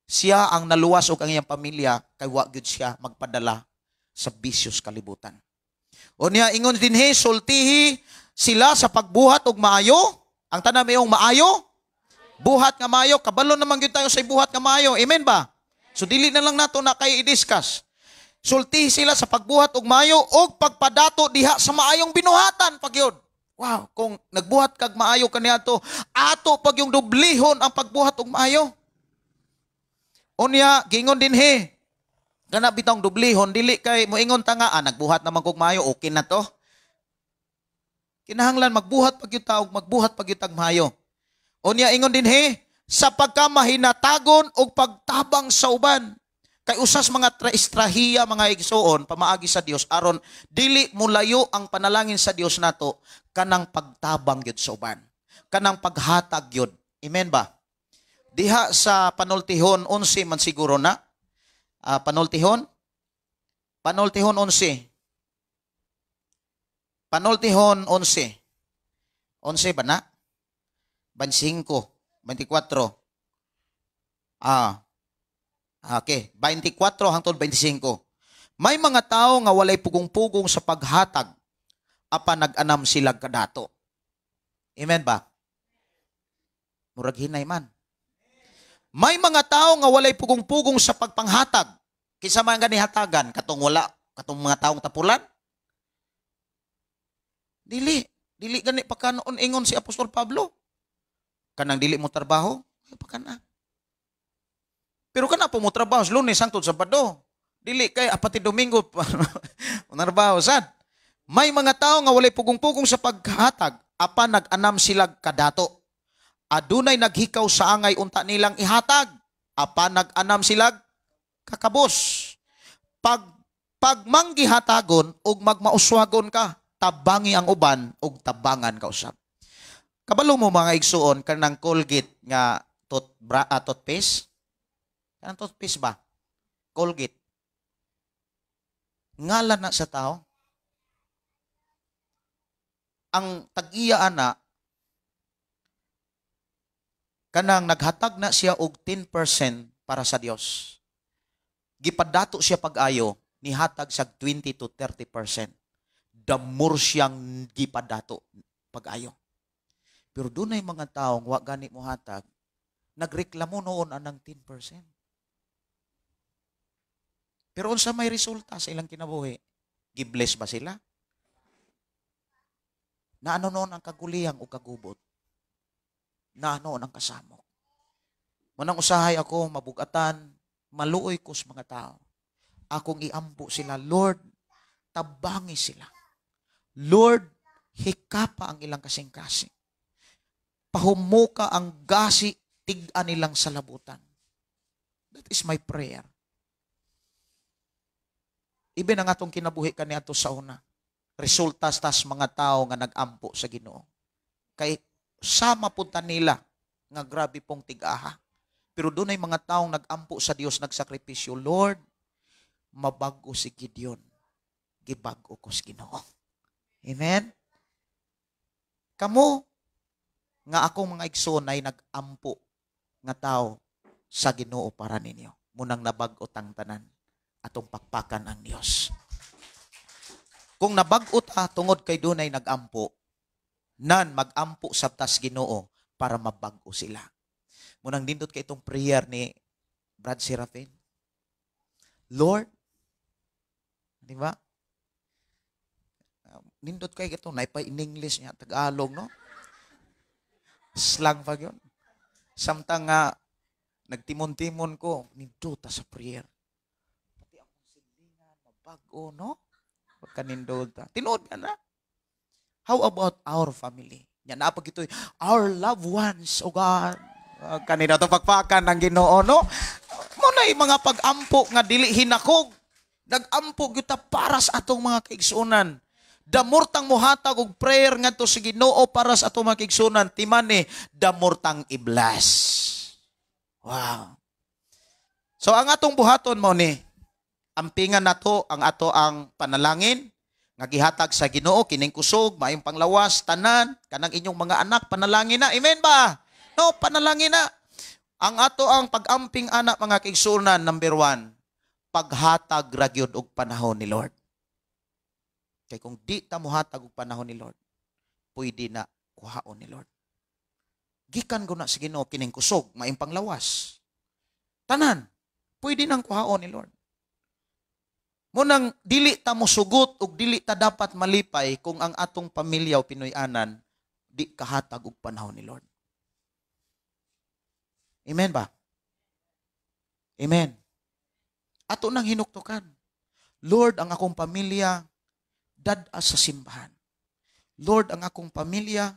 siya ang naluwas og ang iyang pamilya kay wa gyud siya magpadala sa bisyos kalibutan. Unya ingon dinhi, sultihi sila sa pagbuhat og maayo. Ang tanan mayong maayo, buhat nga maayo, kabalo naman gyud tayo sa buhat nga maayo. Amen ba? So dili na lang nato na kay i-discuss. Sultihi sila sa pagbuhat og maayo og pagpadato diha sa maayong binuhatan pagyud. Wow, kung nagbuhat kag maayo kaniadto, ato pag yung dublihon ang pagbuhat og maayo. Unya giingon dinhi, kana bitong dublihon dili kay moingon ta nga, nagbuhat naman kog maayo, okay na to. Kinahanglan magbuhat pag yung tao, magbuhat pag yung tag maayo. Unya ingon dinhi, sa pagkamahinatagon og pagtabang sa uban. Kay usas mga estrahiya mga igsuon pamaagi sa Dios aron dili molayo ang panalangin sa Dios nato kanang pagtabang gyud sa uban, kanang paghatag gyud. Amen ba? Diha sa Panultihon 11 man siguro na. Panultihon? Panultihon 11. Panultihon 11. 11 ba na? 25, 24. Okay, 24 hangtod 25. May mga tao nga walay pugong-pugong sa paghatag apan nag-anam sila kadato. Amen ba? Murag hinay man. May mga tao nga walay pugong-pugong sa pagpanghatag. Kinsa man gani hatagan katong wala, katong mga taong tapulan? Dili, dili gani pakanoon ingon si Apostol Pablo. Kanang dili mo trabaho, ay pakana. Pero kana po mo trabaho sa Lunes hangtod Sabado. Dili kay apati Domingo trabaho sad. May mga tao nga walay pugong-pugong sa paghatag, apan nag-anam sila kadato. Adunay naghikaw sa angay unta nilang ihatag, apan nag-anam sila kakabos. Pagmanggihatagon ug magmauswagon ka, tabangi ang uban ug tabangan ka usab. Kabalo mo mga igsuon kanang Colgate nga toothpaste? Kanang toothpaste ba? Colgate. Ngalan na sa tao. Ang tag-iya ana kanang naghatag na siya og 10% para sa Dios. Gipadato siya pag-ayo, nihatag sa 20 to 30%. The more siyang gipadato pag-ayo. Pero dunay mga taong wa gani mohatag, nagreklamo noon anang 10%. Pero unsa may resulta sa ilang kinabuhi? Gibless ba sila? Naano noon ang kaguliyang o kagubot? Naano ang kasamok? Manang usahay ako, mabugatan, maluoy ko sa mga tao. Akong iampo sila, Lord, tabangi sila. Lord, hikapa ang ilang kasing-kasing. Pahumuka ang gasi, tig-a nilang salabutan. That is my prayer. Ibi na nga itong kinabuhi kaniadto sa una. Resulta tas mga tao nga nag-ampo sa Ginoo. Kay sama punta nila nga grabe pong tig-aha. Pero dunay mga taong nag-ampo sa Dios, nagsakripisyo, Lord, mabago si Gideon. Gibag-o ko sa Ginoo. Amen? Kamo nga akong mga igsoon ay nag-ampo nga tao sa Ginoo para ninyo. Munang nabag-o tang tanan atong pakpakan ang Dios. Kung nabag-o ta tungod kay dunay nag-ampo, nan mag-ampo sa tas Ginoo para mabag-o sila. Munang nindot kay itong prayer ni Brad Serafin. Lord, di ba? Nindot kay ito, naipay in English niya, Tagalog, no? Slang pa yun. Samtang nga, nagtimon-timon ko, nindot ta sa prayer. Pati akong silingan, mabag-o, no? Pagkanindot ta. Tinuod ka na. How about our family? Yan, napag ito, our loved ones, oh God. Kanina ito pagpakan ng Ginoo, no? Muna yung mga pag-ampo nga dili hinakog. Nag-ampo gyud ta para sa atong mga kaigsuonan. Damurtang muhatag og prayer ngadto sa Ginoo para sa atong mga kaigsuonan, timani damurtang i-bless. Wow. So ang atong buhaton mo ni ampingan nato ang ato ang panalangin nga gihatag sa Ginoo kining kusog, maayong panglawas, tanan kanang inyong mga anak, panalangin na. Amen ba? No, panalangin na. Ang ato ang pag-amping anak mga kaigsuonan, number 1, paghatag ra gyud og panahon ni Lord. Kay kung di ta mohatag og panahon ni Lord, pwede na kuhaon ni Lord. Gikan ko na sa Ginoo kining kusog, maayong panglawas. Tanan, pwede nang kuhaon ni Lord. Munang dili ta mosugot ug dili ta dapat malipay kung ang atong pamilya o Pinoy-anan di kahatag og panahon ni Lord. Amen ba? Amen. Ato nang hinuktukan. Lord, ang akong pamilya dad-a sa simbahan. Lord, ang akong pamilya,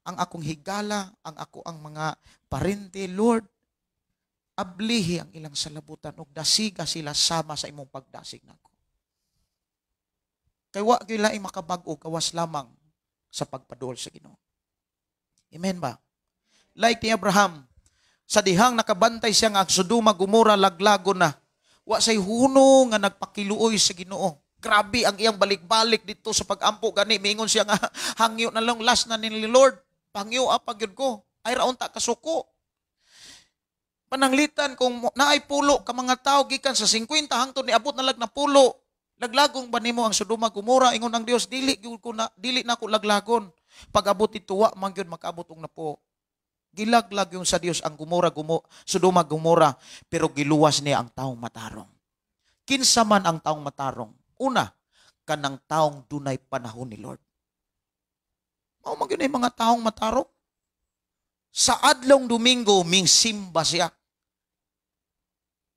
ang akong higala, ang ako ang mga parente, Lord, ablihi ang ilang salabutan ug dasiga sila sama sa imong pagdasig nako. Kay wa gyud laing makabag-o gawas lamang sa pagpaduol sa Ginoo. Amen ba? Like ni Abraham, sa dihang nakabantay siya nga ang Sodoma, Gomora, laglago na. Wa say huno nga nagpakiluoy sa Ginoo. Grabe ang iyang balik-balik dito sa pag-ampo gani. Miingon siya nga hangyo na lang last na ni Lord. Pangyo pa gyud ko. Ay raon ta kasuko. Pananglitan kung naay pulo ka mga tao gikan sa 50 hangtod niabot na lag na pulo. Laglagong ba nimo ang Sodoma Gomora? Ingon ang Dios, dili gyud ko na, dili na ko laglagon. Pag-abot dito wa man gyud makaabot og napo. Gilaglag yung sa Dios ang Gomora, Sodoma, Gomora, pero giluwas niya ang taong matarong. Kinsa man ang taong matarong? Una, kanang taong dunay panahon ni Lord. Mao man gyud mga taong matarong. Sa adlong Domingo, ming simba siya.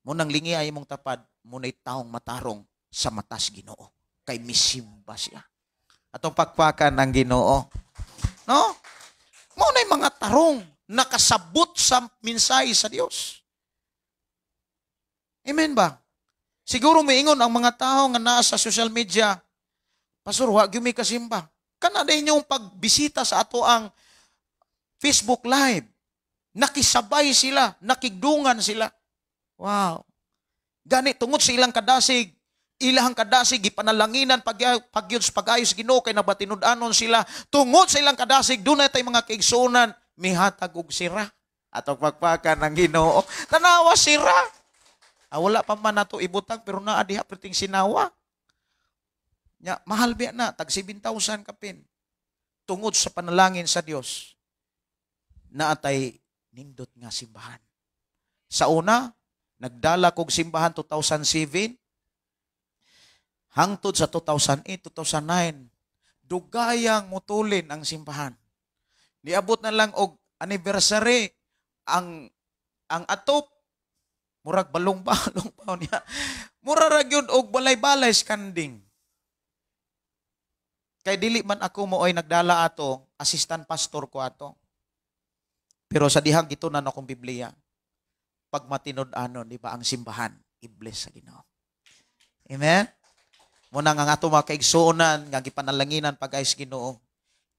Munang lingi ay imong tapad, muna'y taong matarong sa matas Ginoo. Kay misimba siya. Atong pakpakan ang Ginoo. No? Muna'y mga tarong nakasabot sa mensahe sa Dios. Amen ba? Siguro miingon ang mga tao nga naa sa social media, "Pastor, wa gyud mi kasimba." Kana din inyong pagbisita sa ato ang Facebook Live. Nakisabay sila, nakigdungan sila. Wow. Gani tungod sa ilang kadasig, ilahang kadasig gipanalanginan pagyud sa pag-ayos Ginoo kay nabatinud-anon sila. Tungod sa ilang kadasig, dunay tay mga kaigsuonan mihatag og sira. Atong pagpakan ang Ginoo. Tanawa sira. Ah, wala pa man nato ibutang pero naa diha perting sinawa. Nya, mahal biya na tag 7,000 kapin. Tungod sa panalangin sa Dios, naatay nindot nga simbahan. Sa una, nagdala kog simbahan 2007 hangtod sa 2008, 2009, dugayang mutulin ang simbahan. Niabot na lang og anniversary ang atop murag balong-balong pa niya. Mura ra gyud og balay-balay kanding. Kay dili man ako mooy nagdala ato, assistant pastor ko ato. Pero sa dihang gitunan akong Biblia, pag matinud-anon, di ba, ang simbahan, i-bless sa Ginoo. Amen? Muna nga ato mga kaigsuonan, nga gipanalanginan pag-ayos Ginoo,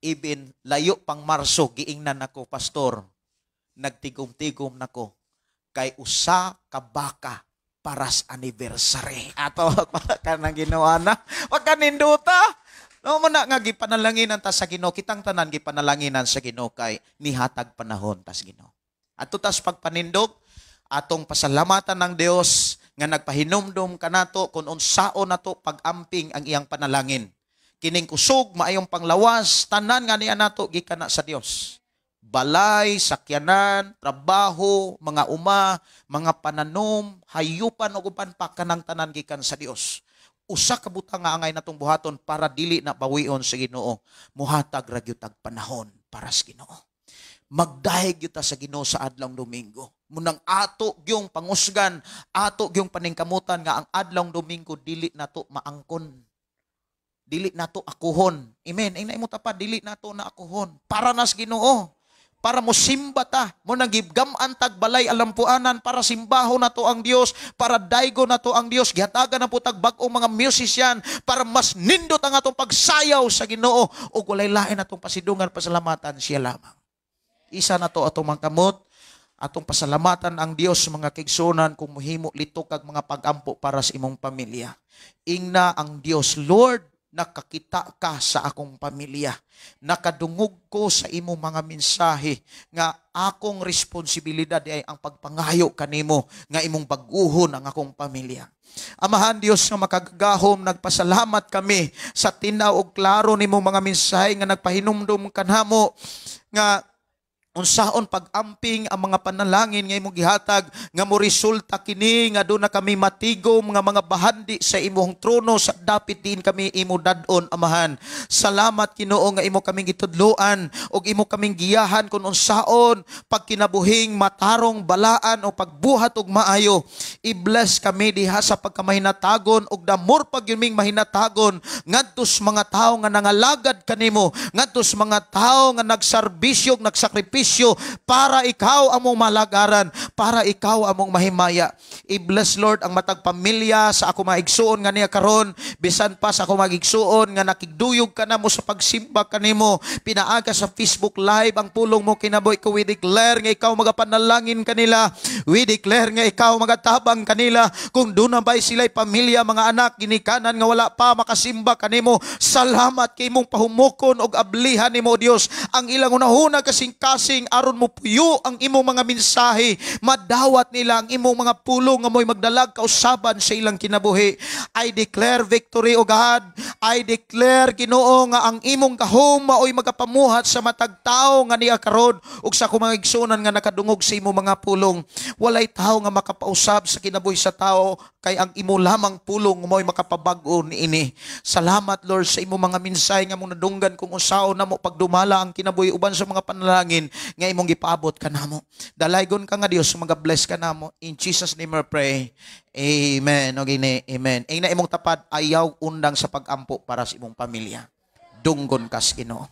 even layo pang Marso, giingnan nako, "Pastor, nagtigom-tigom nako, kay usa ka baka para sa anniversary." Ato, para ka ng Ginoo na. Wag ka ninduta. No mo na nga gipanalanginan ta sa Ginoo, kitang tanan gipanalanginan sa Ginoo kay nihatag panahon tas Ginoo. Ato tas pagpanindog, atong pasalamatan ng Dios nga nagpahinumdum kanato kung unsaon nato pag-amping ang iyang panalangin. Kining kusog, maayong panglawas, tanan nga niya nato gikan na sa Dios. Balay, sakyanan, trabaho, mga uma, mga pananom, hayupan ug uban pa, kanang tanan gikan sa Dios. Usa ka butang nga angay natong buhaton para dili na bawion sa Ginoo, muhatag ra gyud tag panahon para sa Ginoo. Magdahig gyud ta sa Ginoo sa adlong Domingo. Munang ato gyung pangusgan, ato gyung paningkamutan nga ang adlong Domingo dili nato maangkon. Dili nato akuhon. Amen. Ay naimo ta pa dili nato na akuhon. Para nas Ginoo. Para mo simba ta. Mo nang gigam-an tag balay alampuanan para simbaho nato ang Dios, para daygo nato ang Dios. Gihatagan na po tag bag-ong mga musician para mas nindot ang atong pagsayaw sa Ginoo ug walay lain atong pasidungan, pasalamatan siya lamang. Isa na to atong mga kamot, atong pasalamatan ang Dios, mga kaigsuonan, kung muhimo litok kag mga pagampo para sa imong pamilya. Ingna ang Dios, "Lord, nakakita ka sa akong pamilya. Nakadungog ko sa imong mga mensahe nga akong responsibilidad ay ang pagpangayo kanimo nga imong baguhon ang akong pamilya." Amahan Dios nga makagagahom, nagpasalamat kami sa tinaw og klaro nimong mga mensahe nga nagpahinumdum kanamo nga unsaon pag-amping ang mga panalangin nga imong gihatag nga mo resulta kini nga doon na kami matigom nga mga bahandi sa imong trono sa dapit din kami imo dad-on, Amahan. Salamat, Ginoo, nga imo kaming gitudloan ug imo kaming giyahan kung unsaon pagkinabuhing matarong, balaan o pagbuhat og maayo. I-bless kami diha sa pagkamahinatagon ug damor pag yun ming mahinatagon ngadto sa mga tawo nga nangalagad kanimo, ngadto sa mga tawo nga nagsarbisyo ug nagsakripisyo para ikaw among malagaran, para ikaw among mahimaya. I-bless, Lord, ang matag pamilya sa ako maigsuon nga niya karon, bisan pa sa ako magigsuon nga nakigduyog ka na mo sa pagsimba kanimo pinaaga sa Facebook Live ang pulong mo kinabuhi ko. We declare nga ikaw magapanalangin kanila. We declare nga ikaw magatabang kanila. Kung doon na ba'y sila'y pamilya, mga anak, ginikanan nga wala pa makasimba kanimo, salamat kay imong pahumukon og ablihan nimo, Dios, ang ilang unahuna kasing-kasing. kasing-kasing aron mo puyo ang imong mga mensahe, madawat nila ang imong mga pulong nga mo'y magdalag kausaban sa ilang kinabuhi. I declare victory, O God. I declare, Ginoo, nga ang imong gahom mao'y magapamuhat sa matag tawo nga niya karon ug sa akong mga igsuonan nga nakadungog sa imong mga pulong. Walay tawo nga makapausab sa kinabuhi sa tao kay ang imo lamang pulong mo'y makapabag-o niini. Salamat, Lord, sa imong mga mensahe nga mong nadunggan kung unsaon namo pagdumala ang kinabuhi uban sa mga panalangin nga imong gipaabot kanamo. Dalaygon ka nga Dios, mga-bless ka namo. In Jesus' name we pray. Amen. O gini, amen. Ingna imong tapad, ayaw undang sa pagampo para sa imong pamilya. Dunggon kas Ginoo.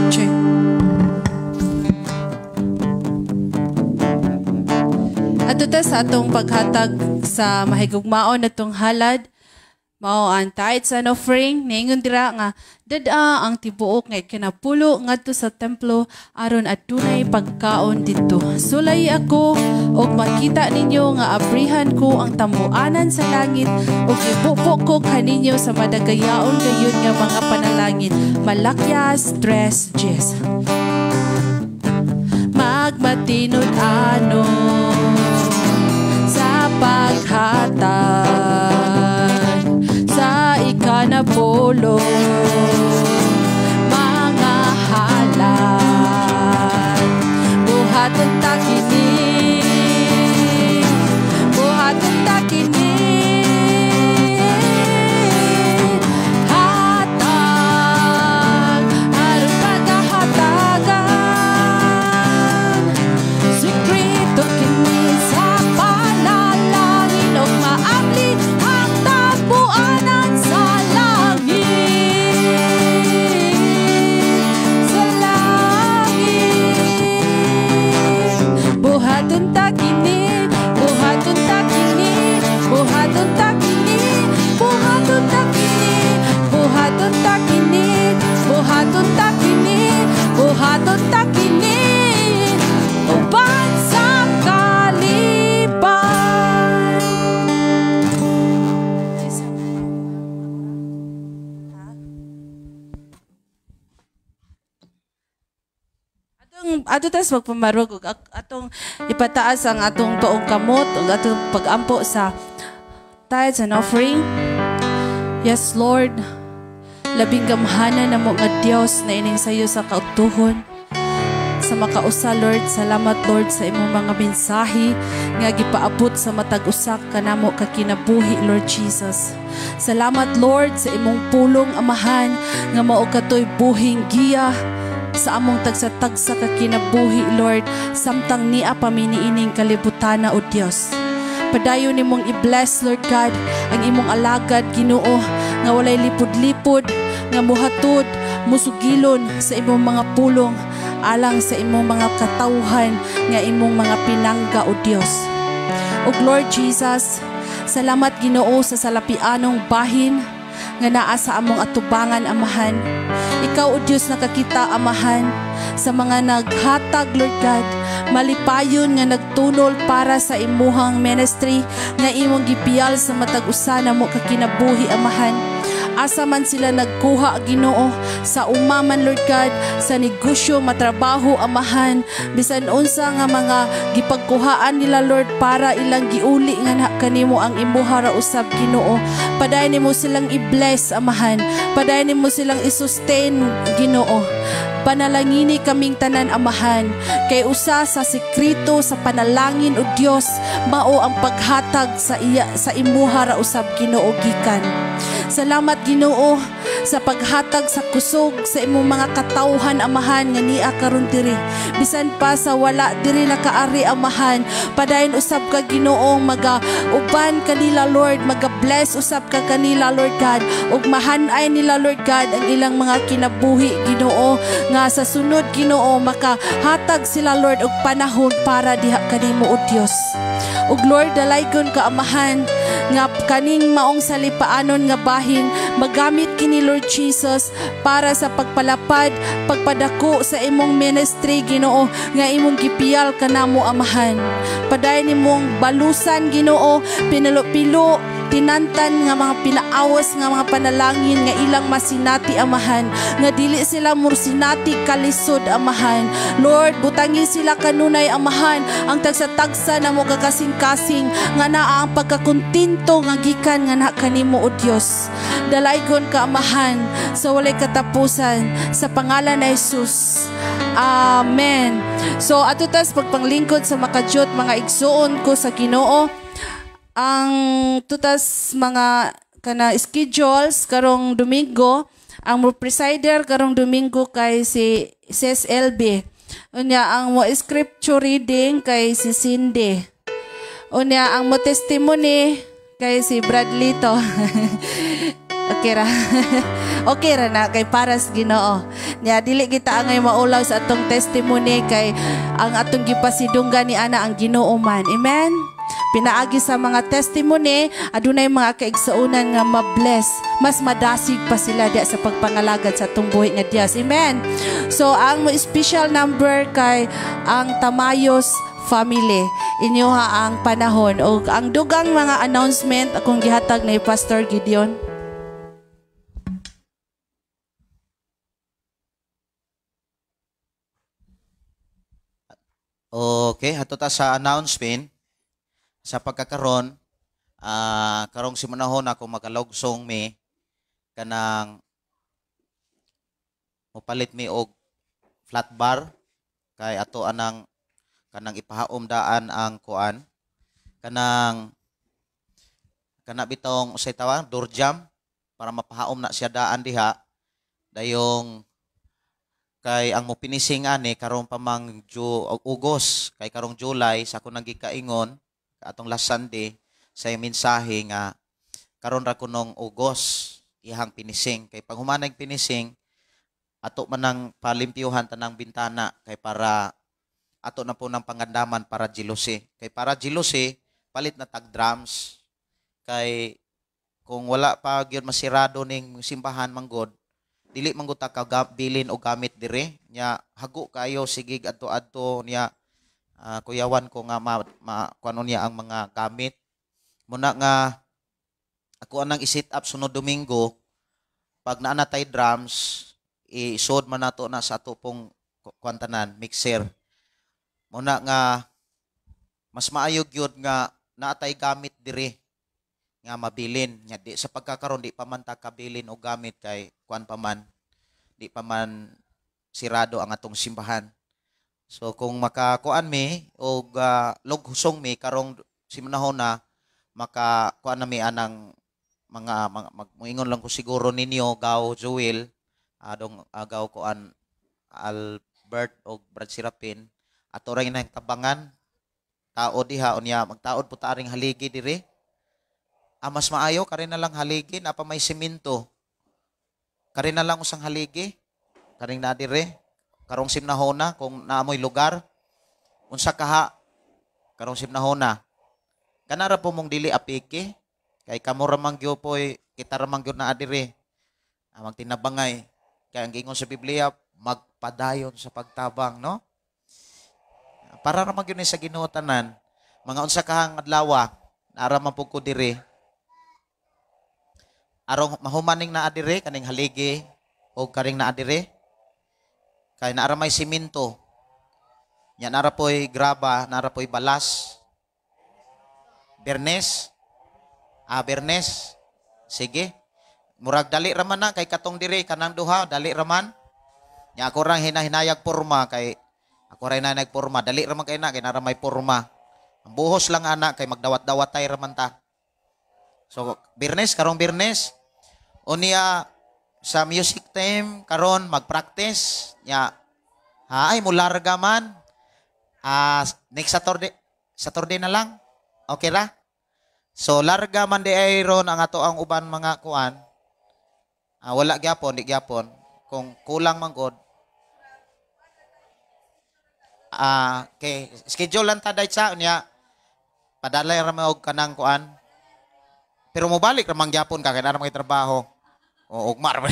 Check. Ato ta sa atong paghatag sa mahigugmaon natong halad, mao ang tithes and offering, niingon dira nga dada ang tibuok nga ikanapulo ngadto sa templo aron adunay pagkaon didto. Sulay ako og makita ninyo nga abrihan ko ang tambuanan sa langit ug ibubo ko kaninyo sa madagayaon gayud nga mga panalangin. Malakias 3:10. Magmatinud-anon sa paghatag sa ikanapulo mga halad. Buhaton ta kini, buhaton ta kini, hatag aron pagahatagan. Sekreto kini sa panalangin ug maabli ang tabuanan sa langit, sa langit. Buhaton ta kini, buhaton ta kini, buhaton ta kini, buhaton ta kini, buhaton ta kini, buhaton ta kini, buhaton ta kini, uban sa kalipay. Atong ato tas magpamarog ug atong ipataas ang atong tuong kamot ug atong pagampo sa tithes and offering. Yes, Lord, labing gamhanan namo nga Dios na ining sayo sa kautuhon. Sa makausa, Lord, salamat, Lord, sa imong mga mensahe nga gipaabot sa matag usa kanamo ka kinabuhi, Lord Jesus. Salamat, Lord, sa imong pulong, Amahan, nga mao katoy buhing giya sa among tagsa-tagsa ka kinabuhi, Lord, samtang nia paminiining kalibutana, o Dios. Padayon nimong i-bless, Lord God, ang imong alagad, Ginoo, nga walay lipod-lipod, nga muhatod, musugilon sa imong mga pulong, alang sa imong mga katawhan, nga imong mga pinangga, o Dios. O Lord Jesus, salamat, Ginoo, sa salapianong bahin nga naa sa among atubangan, Amahan. Ikaw, O Dios, nakakita, Amahan, sa mga naghatag, Lord God, malipayon nga nagtunol para sa imuhang ministry nga imong gipiyal sa matag usa namo ka kinabuhi, Amahan. Asa man sila nagkuha, Ginoo, sa umaman, Lord God, sa negosyo, matrabaho, Amahan, bisan unsa nga mga gipagkuhaan nila, Lord, para ilang giuli nga na kanimo ang imuha ra usab, Ginoo. Padayon nimo silang i-bless, Amahan. Padayon nimo silang i-sustain, Ginoo. Panalangini kaming tanan, Amahan, kay usa sa sekreto sa panalangin o Dios mao ang paghatag sa iya, sa imuha ra usab, Ginoo, gikan. Salamat, Ginoo, sa paghatag sa kusog sa imong mga katawhan, Amahan, nga nia karon diri. Bisan pa sa wala diri nakaari, Amahan, padayon usab ka, Ginoo, maga uban kanila, Lord, maga-bless usab ka kanila, Lord God, ug mahanay nila, Lord God, ang ilang mga kinabuhi, Ginoo, nga sa sunod, Ginoo, makahatag sila, Lord, og panahon para diha kanimo, o Dios. Ug Lord, dalaygon ka Amahan nga kaning maong salipaanon nga bahin magamit kini Lord Jesus para sa pagpalapad, pagpadako sa imong ministry, Ginoo, nga imong gipiyal kanamo, Amahan. Padayon nimong balusan, Ginoo, pinalo-pilo tinantan nga mga pinaawas nga mga panalangin nga ilang masinati, Amahan, nga dili sila mursinati kalisod, Amahan. Lord, butangi sila kanunay, Amahan, ang tagsa-tagsa na mo kakasing-kasing nga naa ang pagkakontento nga gikan nga na kanimo, O Dios. Dalaygon ka, Amahan, sa walay katapusan, sa pangalan ni Jesus. Amen. So ato tas pagpanglingkod sa makajot, mga igsuon ko sa Ginoo, ang tutas mga kana schedules karong Domingo, ang mo presider karong Domingo kay si Sis LB. Unya ang mo scripture reading kay si Cindy. Unya ang mo testimony kay si Bradley to. Okay ra. Okay ra na kay paras Ginoo. Nya dili kita angay maulaw sa atong testimony kay ang atong gipasidunggan ni ana ang Ginoo man. Amen. Pinaagi sa mga testimony, adunay mga kaigsuonan nga mabless, mas madasig pa sila diya sa pagpangalagad sa atong buhi nga Dios. Amen. So ang special number kay ang Tamayos family. Inyoha ang panahon og ang dugang mga announcement akong gihatag ni Pastor Gideon. Okay, hato ta sa announcement. Sa pagkakaron, karong simanahon ako makalogsong mi kanang mopalit mi og flat bar kay ato anang kanang ipahaom daan ang kuan kanang kana bitong usay tawag door jam para mapahaom na siya daan diha dayong kay ang mo pinising ani karong pa mang Ugos kay karong July sa ako nagikaingon atong last Sunday sa mensahe nga karon ra kunong Ugos ihang pinising kay paghumanay pinising ato man ang palimpyuhan tanang bintana kay para ato na po ng pangandaman para jealousy kay para jealousy palit na tag drums kay kung wala pa gyud masirado ning simbahan manggod dili man gud ta kabilin og gamit dire nya hago kayo sige adto-adto niya. Kuyawan ko nga kuano niya ang mga gamit. Muna nga ako anang i-set up sunod Domingo pag naa na tay drums isod man nato na sa ato pong kuantanan mixer. Muna nga mas maayo gyud nga naa tay gamit dire nga mabilin nya di sa pagkakaron di pa man ta kabilin og gamit kay kuan pa man di pa man sirado ang atong simbahan. So kung makakuan mi og lugsong mi karong simanahon na makakuan na mi anang mga moingon lang ko siguro ninyo gaw Joel adong gaw kuan Albert og Brad Serapin ato ra inang tabangan tao diha unya magtaod po ta aring haligi dire. Mas maayo kari na lang haligi na pa may semento. Kari na lang usang haligi karing na dire. Karong simnahona kung naamoy lugar unsa kaha karong simnahona kanara po mong dili apiki kay kamo ra man gyud poy kita ra man gyud naa dire magtinabangay kay ang giingon sa Biblia magpadayon sa pagtabang, no? Para ra man gyud ni sa Ginoo tanan mga unsa kahang adlaw naara man pud ko dire arong mahumaning naa dire kaning haligi o karing naa dire kay naara may simento. Nya naara poy graba, naara poy balas. Bernes. Bernes. Sige. Murag dali ra man na kay katong dire kanang duha dali ra man. Nya ako rang hinahinayag porma kay ako ra hinayag porma, dali ra man kay na kay naara may porma. Ang buhos lang ana kay magdawat-dawatay ra man ta. So Bernes karong Bernes. Unya sa music team karon magpractice nya ay mularga man next Saturday, Saturday na lang okay ra. So larga man di ay ron ang ato ang uban mga kuan wala gyapon di gyapon kung kulang man god okay schedule lang ta daysa unya Padalay ra og kanang kuan. Pero mobalik ra man gyapon ka kay naa ra may trabaho. O ugma ra.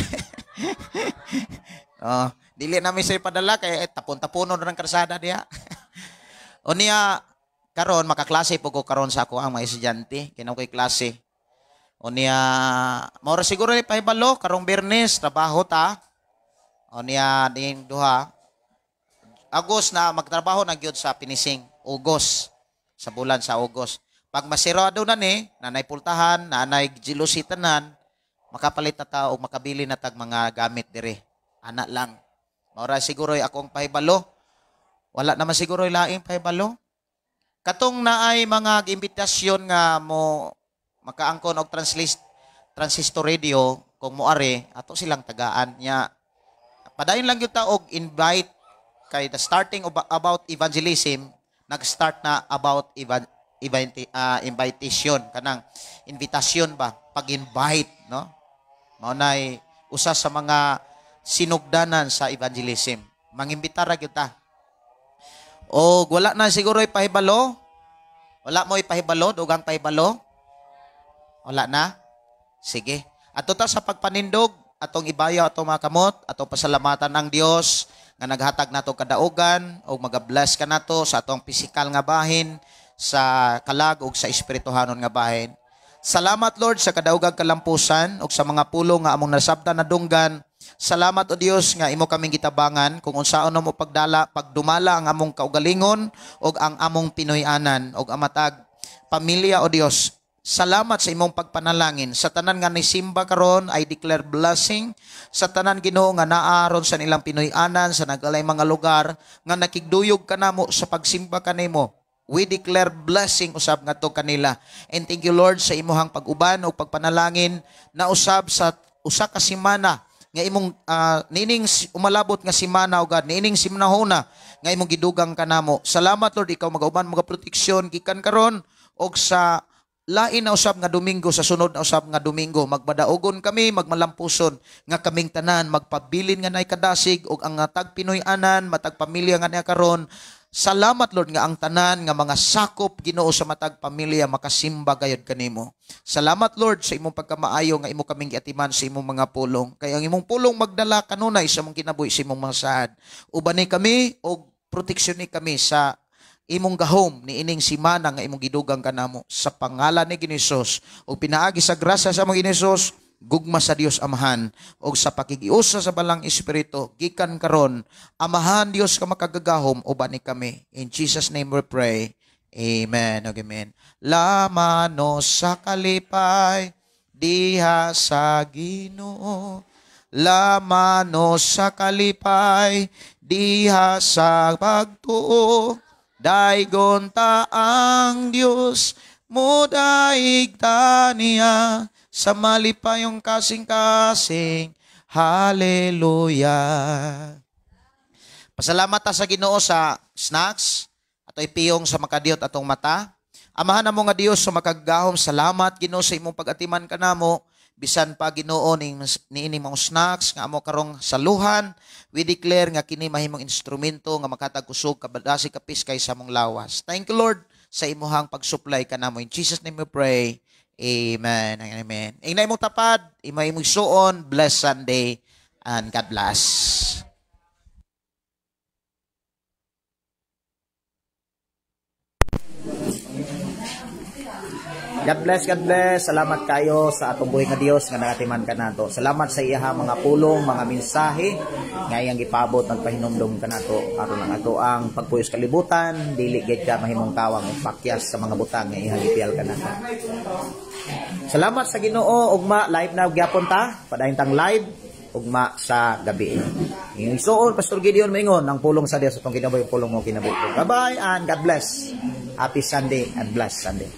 Oh, dili na mi say padala kay tapon-taponon ra ng karsada diha. Unya karon makaklase po ko karon sa ako ang mga estudyante, kay koy klase. Unya mao ra siguro ni pahibalo karong Biyernes trabaho ta. Unya ding duha Agos na magtrabaho na gyud sa pinising August, sa bulan sa August. Pag masirado na ni, nanay pultahan, nanay jealousy tanan, makapalit na ta og makabili na tag mga gamit dire. Ana lang. Mao ra siguro akong pahibalo. Wala naman siguro laing pahibalo. Katong naay mga imbitasyon nga mo makaangkon og transistor radio kung moari ato silang tagaan nya. Padayon lang gyud ta og invite kay the starting about evangelism, nag-start na about invitation, kanang invitation ba, pag-invite, no? Mao nay usa sa mga sinugdanan sa evangelism. Mangimbita ra gyud ta. Og wala na siguro ipahibalo. Wala mo ipahibalo, dugang pahibalo. Wala na? Sige. Ato ta sa pagpanindog, atong ibayo atong mga kamot, atong pasalamatan ang Dios nga naghatag nato kadaugan og maga-bless kanato sa atong pisikal nga bahin, sa kalag ug sa espirituhanon nga bahin. Salamat Lord sa kadaugag kalampusan ug sa mga pulong nga among nasabtan nadunggan. Salamat o Dios nga imo kaming gitabangan kung unsaon mo pagdala, pagdumala ang among kaugalingon ug ang among Pinoy-anan ug amatag pamilya o Dios. Salamat sa imong pagpanalangin. Sa tanan nga nisimba karon, I declare blessing. Sa tanan Ginoo nga naa ron sa nilang Pinoy-anan, sa nagalay mga lugar nga nakigduyog kanamo sa pagsimba kanimo. We declare blessing usab ngadto kanila. And thank you Lord sa imuhang pag-uban o pagpanalangin na usab sa usa ka semana nga imong nining umalabot nga semana o God, nining simnahona nga imong gidugang kanamo. Salamat Lord, ikaw magauban mga proteksyon gikan karon og sa lain na usab nga Domingo, sa sunod na usab nga Domingo, magbadaogon kami, magmalampuson nga kaming tanan, magpabilin nga nay kadasig og ang tag Pinoy-anan, matag pamilya nga niya karon. Salamat Lord nga ang tanan nga mga sakop Ginoo sa matag pamilya makasimba gayud kanimo. Salamat Lord sa imong pagkamaayo nga imo kaming giatiman sa imong mga pulong. Kay ang imong pulong magdala kanunay sa imong kinabuhi, sa imong mga saad. Ubani kami og proteksyon ni kami sa imong gahom ni ining simana nga imong gidugang kanamo sa pangalan ni Ginoong Hesus ug pinaagi sa grasya sa among Ginoong Hesus, gugma sa Dios Amahan ug sa pakigiusa sa Balang Espiritu gikan karon. Amahan Dios ka makagagahom, uban ni kami. In Jesus name we pray. Amen. Amen. Lamano sa kalipay diha sa Ginoo. Lamano sa kalipay diha sa pagtuo. Daygon ta ang Dios, mudaig ta niya sa malipayong kasing-kasing. Hallelujah. Pasalamat ta sa Ginoo sa snacks, atoy piyong sa makadiyot atong mata. Amahan namo nga Dios sa makagagahom, salamat Ginoo sa imong pag-atiman kanamo. Bisan pa Ginoo niini mga snacks nga amo karong saluhan, we declare nga kini mahimong instrumento nga makatag kusog kabadasi kapis kay sa among lawas. Thank you Lord sa imuhang pag-supply kanamo. In Jesus name we pray. Amen. Amen. Ingna imong tapad, imay imong suon, blessed Sunday and God bless. God bless, God bless. Salamat kayo sa atong buhi nga Dios nga nakatiman kanato. Salamat sa iyaha mga pulong, mga mensahe nga iyang gipabot nagpahinumdom kanato aron ang ato ang pagpuyos kalibutan, dili gid ka mahimong kawang og pakyas sa mga butang nga iyang gipiyal kanato. Salamat sa Ginoo, ugma live na gyapon ta, padayon tang live ugma sa gabi. Isuon Pastor Gideon maingon ang pulong sa Dios atong kinabuhi, pulong mo kinabuhi. Bye-bye and God bless. Happy Sunday and blessed Sunday.